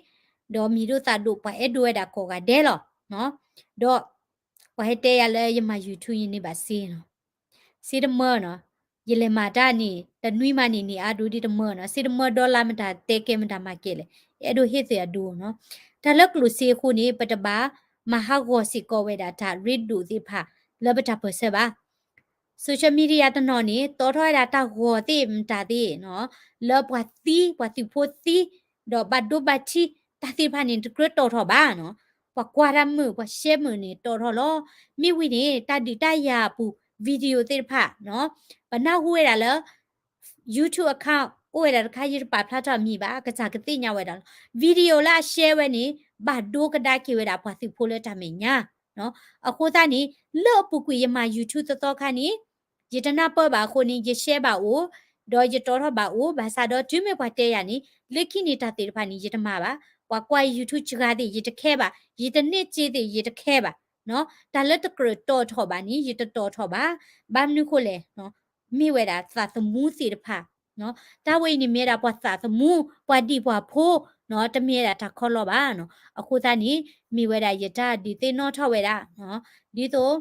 ဒီးမံၤဒိၣ်သၣ်ဒိၣ် ပှၤအဲၣ်ဒိးဝဲဒၣ်ကိးဂၤဒဲးလီၤ. ဒီး ပှၤဟဲတဲယၤလၢယမၤ YouTube ယန့ၢ်ဘၣ်စ့နီၤ. စ့တမၢနီၤ, ယလဲၤမၤတၢ်န့ၣ် တနွံမးန့ၣ် န့ၢ်အါဒိဒ်တမၢနီၤ, စ့တမၢဒီလါမတၤတဲကဲမတၤမၤကဲလဲၣ်, ယအဲၣ်ဒိးဟ့ၣ်သ့ၣ်အဒိနီၤ. တၢ်လၢကျိၣ်စ့အဃိန့ၣ် ပတဘၣ်မၤဟးဂီၤစ့ၢ်ကီးဝဲဒၣ်တၢ်ရ့ဒိၣ်သ့ၣ်တဖၣ်လၢပတၢ်ပၢၢ်ဆၢဘၣ်. social media တနီၤန့ၣ် တီထီၣ်ဝဲဒၣ်တၢ်ဂီၤသ့ၣ်မတၤသ့ၣ်နီၤ, လၢပှၤသံ ပှၤသုးဖိသံ ဒီးဘၣ်ဒိဘၣ်ထံး တၢ်သ့ၣ်တဖၣ်န့ၣ် တကြၢးတီထီၣ်ဘၣ်နီၤ. ပှၤကွၢ်တၢ်မုာ် ပှၤ share မုာ်န့ၣ် တီထီၣ်လီၤ. မ့ၢ်ဝံၤန့ၣ် တၢ်ဒုးတၢ်ယၤအပူၤ video သ့ၣ်တဖၣ်နီၤ, ပနၢ်ဟူဝဲဒၣ်လၢ YouTube account အိၣ်ဝဲဒၣ်တခါ ယတပာ်ဖျါထီၣ်အမံၤဘၣ် ကစၢ်ကသ့ၣ်ညါဝဲဒၣ်လီၤ. video လၢအ share ဝဲန့ၣ် ဘၣ်ဒိကဒါက့ၤဝဲဒၣ်ပှၤသုးဖိလၢတၢ်မဲာ်ညါနီၤ. အဃိသတးန့ၣ် လၢအပူၤကွံာ်ယမၤ YouTube သီသီခါန့ၣ် ယတနၢ်ပၢၢ်ဘၣ်အဃိန့ၣ် ယ share ဘၣ်အိၣ်, ဒီးယတီထီၣ်ဘၣ်အိၣ်, ဘၣ်ဆၣ်ဒီးတုၤမ့ၢ်ပှၤတဲယၤန့ၣ် လၢခံန့ၣ်တၢ်သ့ၣ်တဖၣ်န့ၣ် ယတမၤဘၣ်. ပှၤကွၢ် YouTube စှၤသ့ၣ် ယတခဲဘၣ်, ယတန့ၢ်စ့သ့ၣ် ယတခဲဘၣ်နီၤ. တၢ်လၢတကြၢးတီထီၣ်ဘၣ်န့ၣ် ယတတီထီၣ်ဘၣ်. ဘၣ်မနုၤဃိလဲၣ်နီၤ, မ့ၢ်ဝဲဒၣ်သးသမူသ့ၣ်တဖၣ်နီၤ. တၢ်ဝဲအံၤန့ၣ်မ့ၢ်ဝဲဒၣ်ပှၤသးသမူ ပှၤဒံၣ်ပှၤဖိနီၤ, တမ့ၢ်ဝဲဒၣ်တၢ်ခီလီဘၣ်နီၤ. အဃိသတးန့ၣ် မ့ၢ်ဝဲဒၣ်ယတၢ်ဒုးသ့ၣ်နီၣ်ထီၣ်ဝဲဒၣ်နီၤ, ဒ်သိး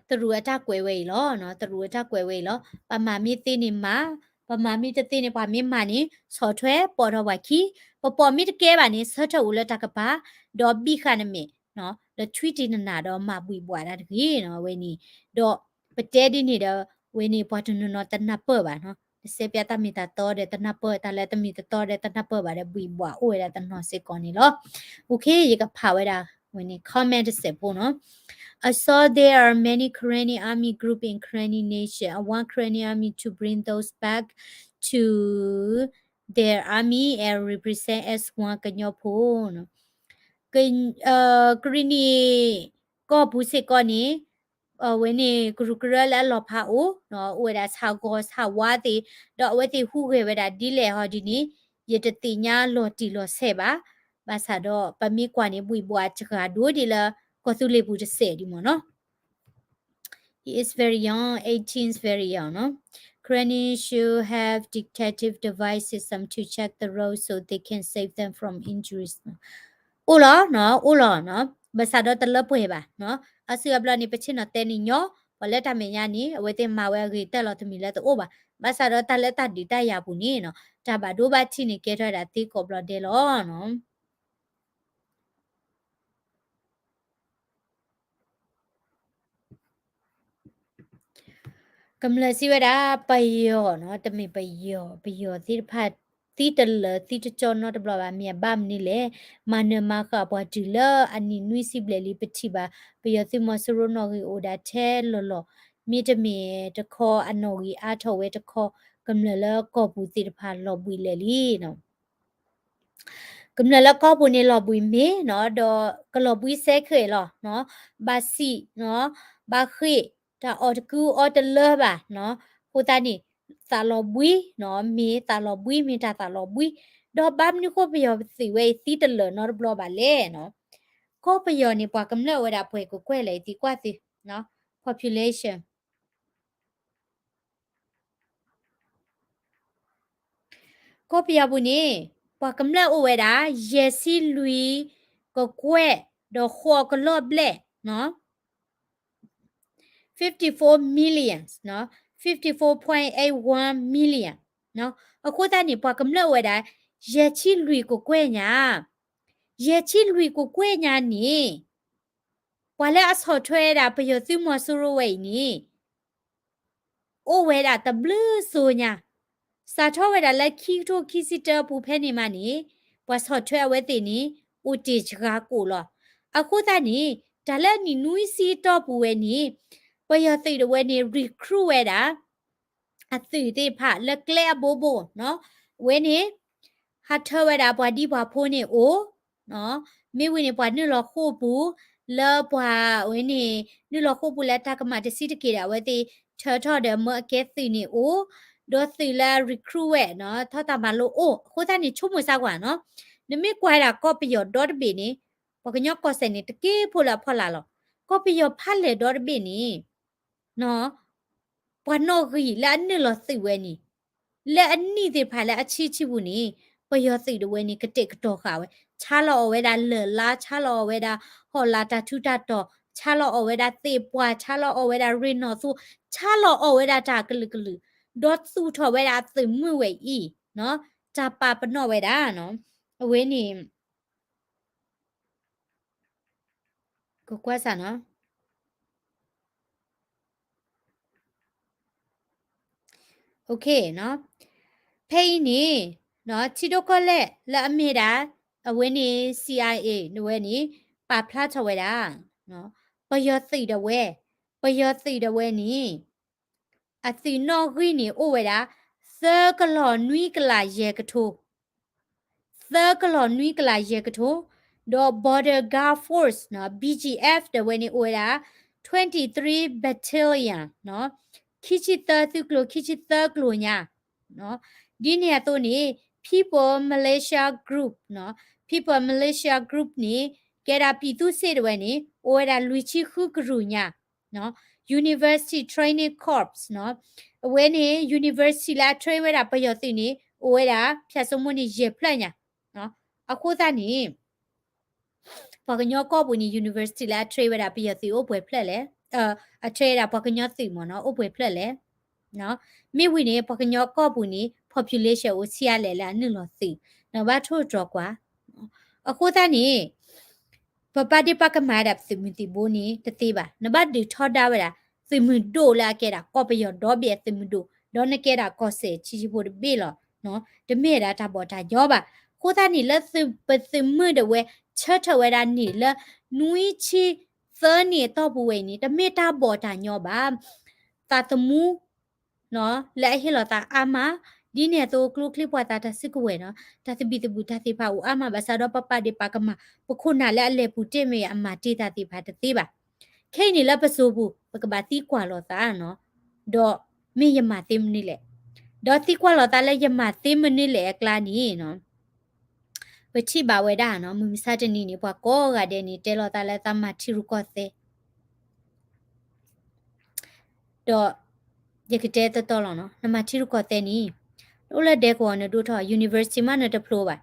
တရူးအတၢ်ကွဲးဝဲအံၤလီၤ. တရူးအတၢ်ကွဲးဝဲအံၤလီၤ. ပမၤမ့ၢ်သ့န့ၣ်မၤ, ပမၤမ့ၢ်တသ့န့ၣ် ပှၤမ့ၢ်မၤန့ၣ် ဆီၣ်ထွဲပိာ်ထီၣ်ပှၤခံ, ပပိာ်မ့ၢ်တကဲဘၣ်န့ၣ် ဆၢထၢၣ်အိၣ်လၢတၢ်ကပၤ, ဒီးဘံၣ်ဃာ်နမဲာ်, ဒီးထွံတံၢ်နနၢ်ဒီးမၤဘှံးဘှီးတၢ်တဂ့ၤနီၤ အဝဲန့ၣ်, ဒီးပတဲဒ်န့ၣ်ဒီး ဝဲန့ၣ်ပှၤတနီၤနီၤတနၢ်ပၢၢ်ဘၣ်နီၤ, နစဲးပျးတၢ်မ့ၢ်တၢ်တီဒီးတနၢ်ပၢၢ်, တၢ်လၢတမ့ၢ်တတီဒီးတနၢ်ပၢၢ်ဘၣ်ဒီး ဘှံးဘှီးအိၣ်ဝဲဒၣ်တနီၤစ့ၢ်ကီးန့ၣ်လီၤ. okay, ယကဖးဝဲဒၣ်ဝဲန့ၣ် comment တစဲးဖိနီၤ. I saw there are many Karenni army group in Karenni nation. I want Karenni army to bring those back to their army and represent as one ကညီဖိနီၤ. ကရံၣ်နံၣ်ကီၢ်ပူၤစ့ၢ်ကီးန့ၣ် အဝဲန့ၣ်ကရူၢ်ကရၢလၢအလီၤဖးအိၣ်, အိၣ်ဝဲဒၣ်ဆၣ်ဂီၤဆၣ်ဝါသ့ၣ်, ဒီးအဝဲသ့ၣ်ဟူးဂဲၤဝဲဒၣ်ဒ်လဲၣ်ဟီဒ်န့ၣ် ယတသ့ၣ်ညါလီၤတံၢ်လီၤဆဲးဘၣ်. ဘၣ်ဆၣ်ဒီးပမ့ၢ်ကွၢ်န့ၣ် ဘှံးဘှီးစှၤဒိၣ်ဒ်လၢ ကီၢ်သူလ့ၤပူၤတစဲးဒံးမ့ၢ်နီၤ. He is very young, eighteen is very young နီၤ. Ukrainians should have detective device system to check the road so they can save them from injuries နီၤ. အိၣ်လီၤနီၤ, အိၣ်လီၤနီၤ, ဘၣ်ဆၣ်ဒီးတလၢပှဲၤဘၣ်နီၤ. အစုအဘျီန့ၣ် ပဆ့ၣ်နီၤတဲန့ၣ်ညီ, ပှၤလၢတၢ်မဲာ်ညါန့ၣ် အဝဲသ့ၣ်မၤဝဲအဂ့ၤတၢ်လီၤတမံၤလၢတအိၣ်ဘၣ်. ဘၣ်ဆၣ်ဒီးတၢ်လၢတၢ်ဒုးတၢ်ယၤပူၤန့ၣ်နီၤ တၢ်ဘၣ်ဒိဘၣ်ထံးန့ၣ်ကဲထီၣ်ဝဲဒၣ်သ့ကိးဘျီဒဲးလီၤနီၤ. ကမျၢၢ်စံးဝဲဒၣ် ပယီၤနီၤ, တမ့ၢ်ပယီၤ, ပယီၤသ့ၣ်တဖၣ် သံတလၢာ်သံတကၠီနီတဘျီဘၣ်. မ့ၢ်အဘၣ်မနုၤလဲၣ်, မၤနၢၤမၤဃၣ်ပှၤတုၤလၢအနံၣ်နွံဆံဘျဲၣ်လံ ပထံၣ်ဘၣ် ပယီၤသုးမီၤစိရိၤနီၣ်ဂံၢ်အိၣ်ဒၣ်ထဲလီၤလီၤ. မ့တမ့ၢ်တခီအနီၣ်ဂံၢ်အါထီၣ်ဝဲတခီ, ကမျၢၢ်လၢကီၢ်ပူၤသ့ၣ်တဖၣ်လီၤဘှံးလဲၣ်လံနီၤ. ကမျၢၢ်လၢကီၢ်ပူၤန့ၣ်လီၤဘှံးမ့ၢ်နီၤ, ဒီးကလီၤဘှံးစဲခဲလီၤနီၤ, ဘၣ်စံၣ်နီၤ, ဘၣ်ဃ့ၢ်, တၢ်အီၣ်တကူအီတလၢဘၣ်နီၤ, အဃိသတးန့ၣ် သးလီၤဘှံးနီၤ, မ့ၢ်သးလီၤဘှံး မ့ၢ်တၢ်သးလီၤဘှံး, ဒီးဘၣ်မနုၤဃိပယီၤသုးဝဲအံၤသံတလၢာ်နီတဘျီဘၣ်လဲၣ်နီၤ. ကီၢ်ပယီၤန့ၣ် ပှၤကမျၢၢ်အိၣ်ဝဲဒၣ်ပှဲၤကကွဲၢ်လဲၣ် ယသံကွၢ်သု, population ကီၢ်ပယီၤပူၤန့ၣ် ပှၤကမျၢၢ်အိၣ်ဝဲဒၣ် ယဲၢ်ဆံလွံၢ်ကကွဲၢ် ဒီးဃိးကလီၢ်ဘျဲၣ်နီၤ, fifty-four million နီၤ, fifty-four point eight one million နီၤ. အဃိသတးန့ၣ် ပှၤကမျၢၢ်အိၣ်ဝဲဒၣ် ယဲၢ်ဆံလွံၢ်ကကွဲၢ်ညါ, ယဲၢ်ဆံလွံၢ်ကကွဲၢ်ညါန့ၣ် ပှၤလၢအဆီၣ်ထွဲဝဲဒၣ်ပယီၤသုးမီၤစိရိၤဝဲအံၤန့ၣ် အိၣ်ဝဲဒၣ်တဘျုးစိၤညါ, စးထီၣ်ဝဲဒၣ်လၢခံကထိခံဆံတၢအပူၤဖဲန့ၣ်မးန့ၣ် ပှၤဆီၣ်ထွဲအဝဲသ့ၣ်န့ၣ် အိၣ်တ့ၢ်စှၤကိာ်လီၤ. အဃိသတးန့ၣ် တၢ်လၢအနံၣ်နွံဆံအတီၢ်ပူၤဝဲန့ၣ် ပယီၤသုးဒၣ်ဝဲန့ၣ် recruit ဝဲဒၣ် အသုးသ့ၣ်တဖၣ်လၢကျဲအဘိဘိနီၤ, အဝဲန့ၣ် ဟးထၢဝဲဒၣ်ပှၤဒံပှၤဖိန့ၣ်အိၣ်, မ့ၢ်ဝံၤန့ၣ် ပှၤနုာ်လီၤဃိာ်ပူၤ လၢပှၤဝဲန့ၣ် နုာ်လီၤဃိာ်ပူၤလၢတၢ်ကမၣ်တဆံးတက့ၢ်ဒီး အဝဲသ့ၣ်ထၢထီၣ်ဒီးမၢအကဲသုးန့ၣ်အိၣ်, ဒီးသုးလၢ recruit ဝဲနီၤ ထီၣ်တၢ်မၤလိအိၣ်, အဃိသတးန့ၣ် ဆိကမိၣ်စၢ်ကွၢ်နီၤ, နမ့ၢ်ကွၢ်ဝဲဒၣ်ကီၢ်ပယီၤဒီတဘ့ၣ်န့ၣ် ပှၤကညီကီၢ်စဲၣ်န့ၣ် တက့ၢ်ဖိလၢအဖီလာ်လီၤ. ကီၢ်ပယီၤဖးလဲၢ်ဒီတဘ့ၣ်န့ၣ် နီၤ, ပှၤနီၣ်ဂံၢ်လၢအနုာ်လီၤသုးဝဲန့ၣ် လၢအနံၣ်သ့ၣ်တဖၣ်လၢအဆံးဆံးပူၤန့ၣ် ပယီၤသုးဒၣ်ဝဲန့ၣ် ကတဲာ်ကတီၤဃာ်ဝဲ, ဆါလီၤအီၣ်ဝဲဒၣ်လၢၢ်လါ, ဆါလီၤအီၣ်ဝဲဒၣ်ဟီၣ်လာ်တၢ်ထူးတၢ်တီၤ, ဆါလီၤအီၣ်ဝဲဒၣ်သ့ၣ်ပှၢ်, ဆါလီၤအီၣ်ဝဲဒၣ်ရ့ၣ်နီၣ်သိ, ဆါလီၤအီၣ်ဝဲဒၣ်တၢ်ကလုာ်ကလုာ်, ဒီးသူၣ်ထီၣ်ဝဲဒၣ်အသုးမုၢ်ဝဲအံၤ, တၢ်ပာ်ပနီၣ်ဝဲဒၣ်နီၤ, အဝဲန့ၣ် ကကွၢ်စၢ်နီၤ. ဖဲအံၤန့ၣ် ထံဒိၣ်ကီၢ်လဲၢ်လၢအမ့ၢ်ဒၣ် အဝဲန့ၣ် CIA ဒၣ်ဝဲန့ၣ် ပာ်ဖျါထီၣ်ဝဲဒၣ် ပယီၤသုးဒၣ်ဝဲ, ပယီၤသုးဒၣ်ဝဲန့ၣ် အသုးနီၣ်ဂံၢ်န့ၣ်အိၣ်ဝဲဒၣ် သၢကလီၤနွံကလးယဲၢ်ကထိ သၢကလီၤနွံကလးယဲၢ်ကထိ, ဒီး Border Guard Force နီၤ, BGF ဒၣ်ဝဲန့ၣ်အိၣ်ဝဲဒၣ် twenty-three battalion နီၤ, ခံဆံသၢသုးကျိၤ ခံဆံသၢကျိၤညါ, ဒ်န့ၣ်အသိးန့ၣ် People Militia Group နီၤ, People Militia Group န့ၣ် ကဲဒၣ် ပြည်သူ့စစ် ဒၣ်ဝဲန့ၣ် အိၣ်ဝဲဒၣ်လွံၢ်ဆံဃုကရူၢ်ညါ နီၤ, University Training Corps နီၤ, အဝဲန့ၣ် University လၢအ train ဝဲဒၣ်ပယီၤသုးန့ၣ် အိၣ်ဝဲဒၣ် ဖၠၣ်စိမိၣ်န့ၣ် ယဲၢ်ဖျၢၣ်ညါ, အဃိသတးန့ၣ် ပှၤကညီကီၢ်ပူၤန့ၣ် University လၢအ train ဝဲဒၣ်ပယီၤသုးအိၣ်ပှဲၤဖျၢၣ်လဲၣ်, အ train ဝဲဒၣ်ပှၤကညီသုးမ့ၢ်နီၤ အိၣ်ပှဲၤဖျၢၣ်လဲၣ်, မ့ၢ်ဝံၤန့ၣ် ပှၤကညီကီၢ်ပူၤန့ၣ် population အိၣ်ဆံးအါလဲၣ်လၢအနုာ်လီၤသုး, နဘၣ်ထိၣ်သတြီၤကွၢ်, အဃိသတးန့ၣ် ပပာ်ဒ့ၣ်ပာ်ကမၣ်ဝဲဒၣ်ပသုးမုၢ်သံၣ်ဘိန့ၣ် တသ့ဘၣ်. နဘၣ်ဒုးထီဒါဝဲဒၣ် သုးမုၢ်ဒိၣ်လၢအကဲဒၣ်ကီၢ်ပယီၤဒီဘ့ၣ်အသုးမုၢ်ဒိၣ်, ဒီးနကဲဒၣ်ကီၢ်စဲၣ်ဆံးဆံးဖိတဘ့ၣ်လီၤ. တမ့ၢ်ဝဲဒၣ်တၢ်ဘီၣ်တၢ်ညီဘၣ်. အဃိသတးန့ၣ် လၢပသုးမုၢ်ဒၣ်ဝဲ ဆၢထၢၣ်ဝဲဒၣ်န့ၣ်လၢ နွံဆံသၢနံၣ်အတီၢ်ပူၤဝဲအံၤန့ၣ် တမ့ၢ်တၢ်ဘီၣ်တၢ်ညီဘၣ်. သးသမူ လၢအဟ့ၣ်လီၤသးအါမး, ဒ်န့ၣ်အသိး ကျိချံပှၤသးတၢ်စုကဝဲၤနီၤ, တၢ်သဘံၣ်သဘုၣ်တၢ်သ့ၣ်တဖၣ်အိၣ်အါမး ဘၣ်ဆၣ်ဒီးပပာ်ဒ့ၣ်ပာ်ကမၣ် ပခိၣ်နၢ်လၢအလဲၤပူၤတ့ၢ်မ့ၢ်ဂ့ၤ အမၤတ့ၢ်တၢ်သ့ၣ်တဖၣ်တသ့ဘၣ်. ခဲအံၤန့ၣ်လၢပစိၤပူၤ ပကဘၣ်သံကွၢ်လိာ်သးနီၤ, ဒီးမ့ၢ်ယမၤသ့မနုၤလဲၣ်, ဒီးသံကွၢ်လိာ်သးလၢယမၤသ့မနုၤလဲၣ်အကျါန့ၣ်နီၤ ပထံၣ်ဘၣ်ဝဲဒၣ်နီၤ, မုၢ်မဆါတနံၤန့ၣ် ပှၤကိးဂၤဒဲးန့ၣ် တဲလိာ်သးလၢသးမၤထံရူၢ်ကီၢ်သဲး ဒီးယကတဲတီတီလီၤနီၤ, နမၤထံရူၢ်ကီၢ်သဲးန့ၣ် နအိၣ်လၢဒဲကဝီၤနဒိၣ်ထီၣ် university မးနတဖျိဘၣ်,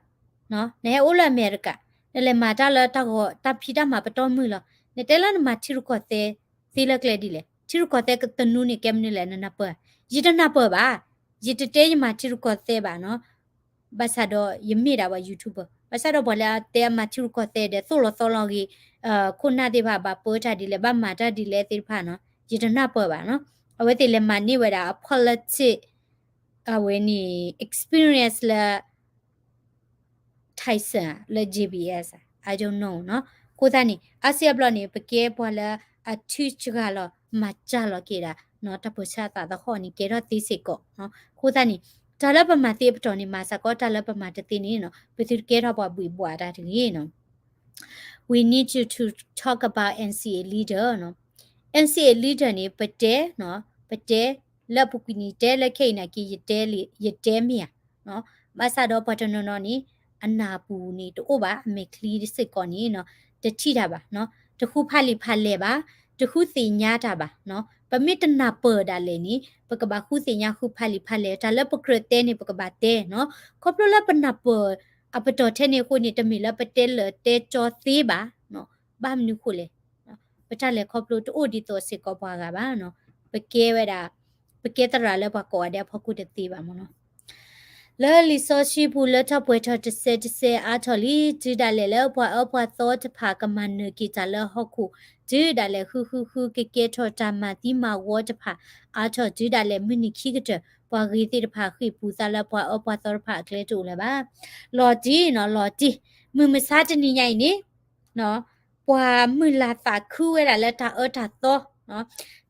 နဟဲအိၣ်လၢအမဲရကၤ နလဲၤမၤတၢ်လၢတၢ်ဂီၤတၢ်ဖံးတၢ်မၤပတီၢ်မုၢ်လီၤ, နတဲလၢနမၤထံရူၢ်ကီၢ်သဲး သ့လၢကျဲဒ်လဲၣ်, ထံရူၢ်ကီၢ်သဲးတနူန့ၣ် ကဲမနုၤလဲၣ် နနၢ်ပၢၢ်ဧါ, ယတနၢ်ပၢၢ်ဘၣ်, ယတတဲယမၤထံရူၢ်ကီၢ်သဲးဘၣ်နီၤ ဘၣ်ဆၣ်ဒီးယမ့ၢ်ဒၣ်ပှၤ YouTuber ဘၣ်ဆၣ်ဒီးပှၤလၢအတဲအမၤထံရူၢ်ကီၢ်သဲးဒီးသိၣ်လီၤသီလီၤဂ့ၤ ခိၣ်နၢ်သ့ၣ်တဖၣ်ဘၣ်ပၢတၢ်ဒ်လဲၣ် ဘၣ်မၤတၢ်ဒ်လဲၣ်သ့ၣ်တဖၣ်နီၤ ယတနၢ်ပၢၢ်ဘၣ်နီၤ, အဝဲသ့ၣ်လဲၤမၤန့ၢ်ဝဲဒၣ်အ politics အဝဲန့ၣ် experience လၢ Tyson လၢ J B S I don't know နီၤ, အဃိသတးန့ၣ် အါစုအါဘျီန့ၣ် ပကဲပှၤလၢအထုစှၤလီၤမၤစှၤလီၤက့ၤဒၣ်နီၤ တၢ်ပၢဆှၢအသးသဟီၣ်န့ၣ် ကဲထီၣ်သ့စ့ၢ်ကီးနီၤ, အဃိသတးန့ၣ် တၢ်လၢပမၤသ့အပတီၢ်န့ၣ် မၤစ့ၢ်ကီး တၢ်လၢပမၤတသ့န့ၣ်နီၤ ပသုတကဲထီၣ်ပှၤဘှံးဘှီးတၢ်တဂ့ၤနီၤ We need you to talk about N C A leader နီၤ, N C A leader န့ၣ် ပတဲနီၤ ပတဲလၢပူၤကွံာ်န့ၣ် တဲလၢခဲအံၤနာ်က့ ယတဲမ့ၢ်ဧါ ဘၣ်ဆၣ်ဒီးပှၤတနီၤနီၤန့ၣ် အနၢ်ပူၤန့ၣ်တအိၣ်ဘၣ် အမဲာ်ချံစ့ၢ်ကီးန့ၣ်နီၤ တထံၣ်တၢ်ဘၣ်နီၤ တဃုဖးလံာ်ဖးလဲၢ်ဘၣ် တဃုသ့ၣ်ညါတၢ်ဘၣ်နီၤ ပမ့ၢ်တနၢ်ပၢၢ်ဒၣ်လဲာ်န့ၣ် ပကဘၣ်ဃုသ့ၣ်ညါဃုဖးလံာ်ဖးလဲၢ် တၢ်လၢပကြၢးတဲန့ၣ် ပကဘၣ်တဲနီၤ ခီဖျိလၢပနၢ်ပၢၢ်အပတီၢ်ထဲန့ၣ်အဃိန့ၣ် တမ့ၢ်လၢပတဲလၢာ်တဲကၠီသ့ဘၣ်နီၤ ဘၣ်မနုၤဃိလဲၣ် ပတၢ်လဲၤခီဖျိတအိၣ်ဒ်သိးစ့ၢ်ကီးပှၤဂၤဘၣ်နီၤ ပကဲဝဲဒၣ် ပကဲသရၣ်လၢပှၤကိးဂၤဒဲးအဖီခိၣ်တသ့ဘၣ်မ့ၢ်နီၤ လၢလံာ်စီဆှံပူၤလၢထီၣ်ပှဲၤထီၣ်တစဲးတစဲးအါထီၣ်လံ တုၤဒၣ်လဲာ်လၢပှၤအၢပှၤသီတဖၣ်ကမၤနၢၤက့ၤတၢ်လၢဟီၣ်ခိၣ် တုၤဒၣ်လဲာ်ဃုဃုဃု ကကဲထီၣ်တၢ်မၤသံမၤဝီတဖၣ်အါထီၣ် တုၤဒၣ်လဲာ်မုၢ်နံၤခံကတၢၢ် ပှၤဂ့ၤသ့ၣ်တဖၣ်ဃ့ၢ်ပူၤသးလၢပှၤအၢပှၤသီတဖၣ်အကျဲတအိၣ်လၢၤဘၣ် လီၤတံၢ်နီၤ လီၤတံၢ် မုၢ်မဆါတနံၤညါအံၤန့ၣ် ပှၤမုၢ်လၢ်သးခုဝဲဒၣ်လၢတၢ်အၢတၢ်သီ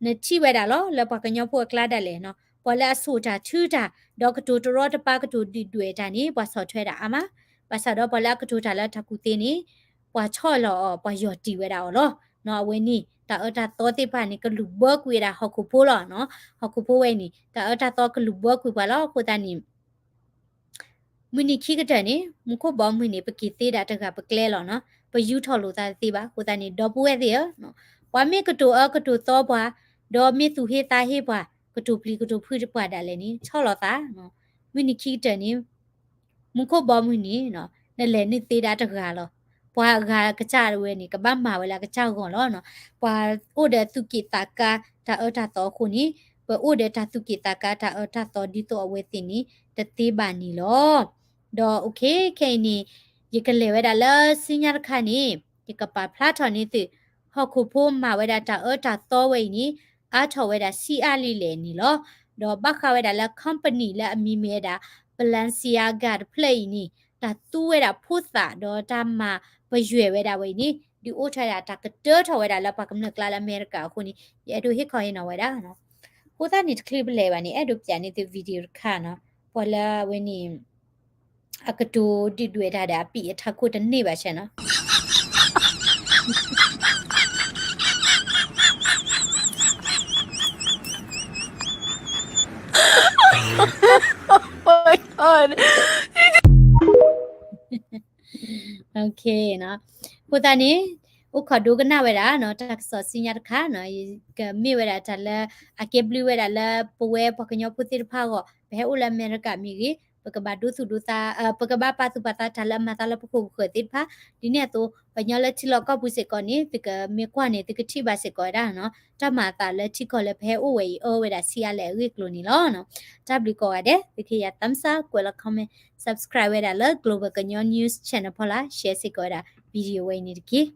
နထံၣ်ဝဲဒၣ်လီၤ လၢပှၤကညီဖိအကျါဒၣ်လဲာ်နီၤ ပှၤလၢအဆိၣ်တၢ်ထုတၢ် ဒီးကတိၤတရီတပါကတိၤဒုၣ်ဒွဲၣ်တၢ်န့ၣ် ပှၤဆီၣ်ထွဲဒၣ်အါမး ဘၣ်ဆၣ်ဒီးပှၤလၢအကတိၤတၢ်လၢတၢ်ကူၣ်သ့န့ၣ် ပှၤဆီၣ်လီၤအီၤ ပှၤယီၢ်တံၢ်ဝဲဒၣ်အီၤလီၤ အဝဲန့ၣ် တၢ်အၢတၢ်သီသ့ၣ်တဖၣ်န့ၣ် ကလုၢ်ဘၢကွံာ်ဝဲဒၣ်ဟီၣ်ခိၣ်ဖိလီၤ ဟီၣ်ခိၣ်ဖိဝဲအံၤန့ၣ် တၢ်အၢတၢ်သီကလုၢ်ဘၢကွံာ်ပှၤလီၤ အဃိသတးန့ၣ် မုၢ်နံၤခံကတၢၢ်န့ၣ် မူခိၣ်ဘီမုၢ်န့ၣ် ပက့ၤသ့ဒၣ်တဂၤပကျဲလီၤနီၤ ပယူထီၣ်လိာ်သးတသ့ဘၣ် အဃိသတးန့ၣ် ဒီပုၢ်ဝဲၢ်သ့ၣ်ဧၢ, ပှၤမ့ၢ်ကတိၤအၢကတိၤသီပှၤ, ဒီးမ့ၢ်သူၣ်ဟ့သးဟ့ပှၤ, ကတိၤပျံၤကတိၤဖုးပှၤဒၣ်လဲာ်န့ၣ် ဆီၣ်လီၤသး, မုၢ်နံၤခံကတၢၢ်န့ၣ် မူခိၣ်ဘီမုၢ်န့ၣ် နလဲၤနုာ်သ့ဒၣ်တဂၤလီၤ. ပှၤအဂၤကစၢ်ဝဲန့ၣ် ကဘၣ်မၤဝဲလၢအကစၢ်ဂီၢ်လီၤ. ပှၤအိၣ်ဒီးသူၣ်က့ၣ်သးကါတၢ်အၢတၢ်သီအဃိန့ၣ် ပအိၣ်ဒီးတၢ်သူၣ်က့ၣ်သးကါတၢ်အၢတၢ်သီဒ်သိးအဝဲသ့ၣ်န့ၣ် တသ့ဘၣ်န့ၣ်လီၤ. ဒီး okay ခဲအံၤန့ၣ် ယကလဲၤဝဲဒၣ်လၢဆူညါတခါန့ၣ် ယကပာ်ဖျါထီၣ်န့ၢ်သု ဟီၣ်ခိၣ်ဖိမၤဝဲဒၣ်တၢ်အၢတၢ်သီဝဲအံၤန့ၣ် အါထီၣ်ဝဲဒၣ်ဆံးအါလံလဲၣ်န့ၣ်လီၤ. ဒီးဘၣ်ဃးဝဲဒၣ်လၢ company လၢအမံၤမ့ၢ်ဝဲဒၣ် Balenciaga တဖျၢၣ်အံၤန့ၣ် တၢ်သူဝဲဒၣ်ဖိသၣ်ဒီးတၢ်မၤပယွဲၢ်ဝဲဒၣ်ဝဲအံၤန့ၣ် ဒုးအိၣ်ထီၣ်ဝဲဒၣ်တၢ်ကတၢထီၣ်ဝဲဒၣ်လၢပှၤကမျၢၢ်ကျါလၢအမဲရကၤအဃိန့ၣ် ယအဲၣ်ဒိးဟ့ၣ်ခီဟ့ၣ်နီၤဝဲဒၣ်နီၤ. အဃိသတးန့ၣ် တချုးပလဲၤဘၣ်န့ၣ် အဲၣ်ဒိးပျးန့ၢ်သု video တခါနီၤ. ပှၤလၢအဝဲန့ၣ် အကတိၤဒုၣ်ဒွဲၣ်တၢ်ဒီးအပံာ်အထးခိၣ်တန့ၢ်ဘၣ်ဆဲနီၤ. Okay နီၤ. အဃိသတးန့ၣ် အိၣ်ခိးဒိကနၣ်ဝဲဒၣ်နီၤ တၢ်ကစီၣ်ဆူညါတခါနီၤ ကမ့ၢ်ဝဲဒၣ်တၢ်လၢ အကဲဘျုးဝဲဒၣ်လၢပဝဲပှၤကညီဖိသ့ၣ်တဖၣ်အဂီၢ် ပဟဲအိၣ်လၢအမဲရကၤမ့ၢ်ဂ့ၤ ပကဘၣ်ဒိသူၣ်ဒိသး ပကဘၣ်ပာ်သူၣ်ပာ်သးတၢ်လၢအမၤသးလၢပခိၣ်ပဃၢၤသ့ၣ်တဖၣ် ဒ်န့ၣ်အသိး ပှၤကညီလၢထံလီၢ်ကီၢ်ပူၤစ့ၢ်ကီးန့ၣ် သုကမ့ၢ်ကွၢ်န့ၣ် သုကထံၣ်ဘၣ်စ့ၢ်ကီးဝဲဒၣ်နီၤ တၢ်မၤအသးလၢထံကီၢ်လၢပဟဲအိၣ်ဝဲအံၤ အၢဝဲဒၣ်ဆံးအါလဲၣ်အဂ့ၢ်အကျိၤန့ၣ်လီၤ. တၢ်ဘျုးကိးဂၤဒဲး သုကယၤ thumbs up ကွဲးလီၤ comment subscribe ဝဲဒၣ်လၢ Global ကညီ News Channel ဖီလာ် share စ့ၢ်ကီးဝဲဒၣ် video ဝဲအံၤန့ၣ်တက့ၢ်.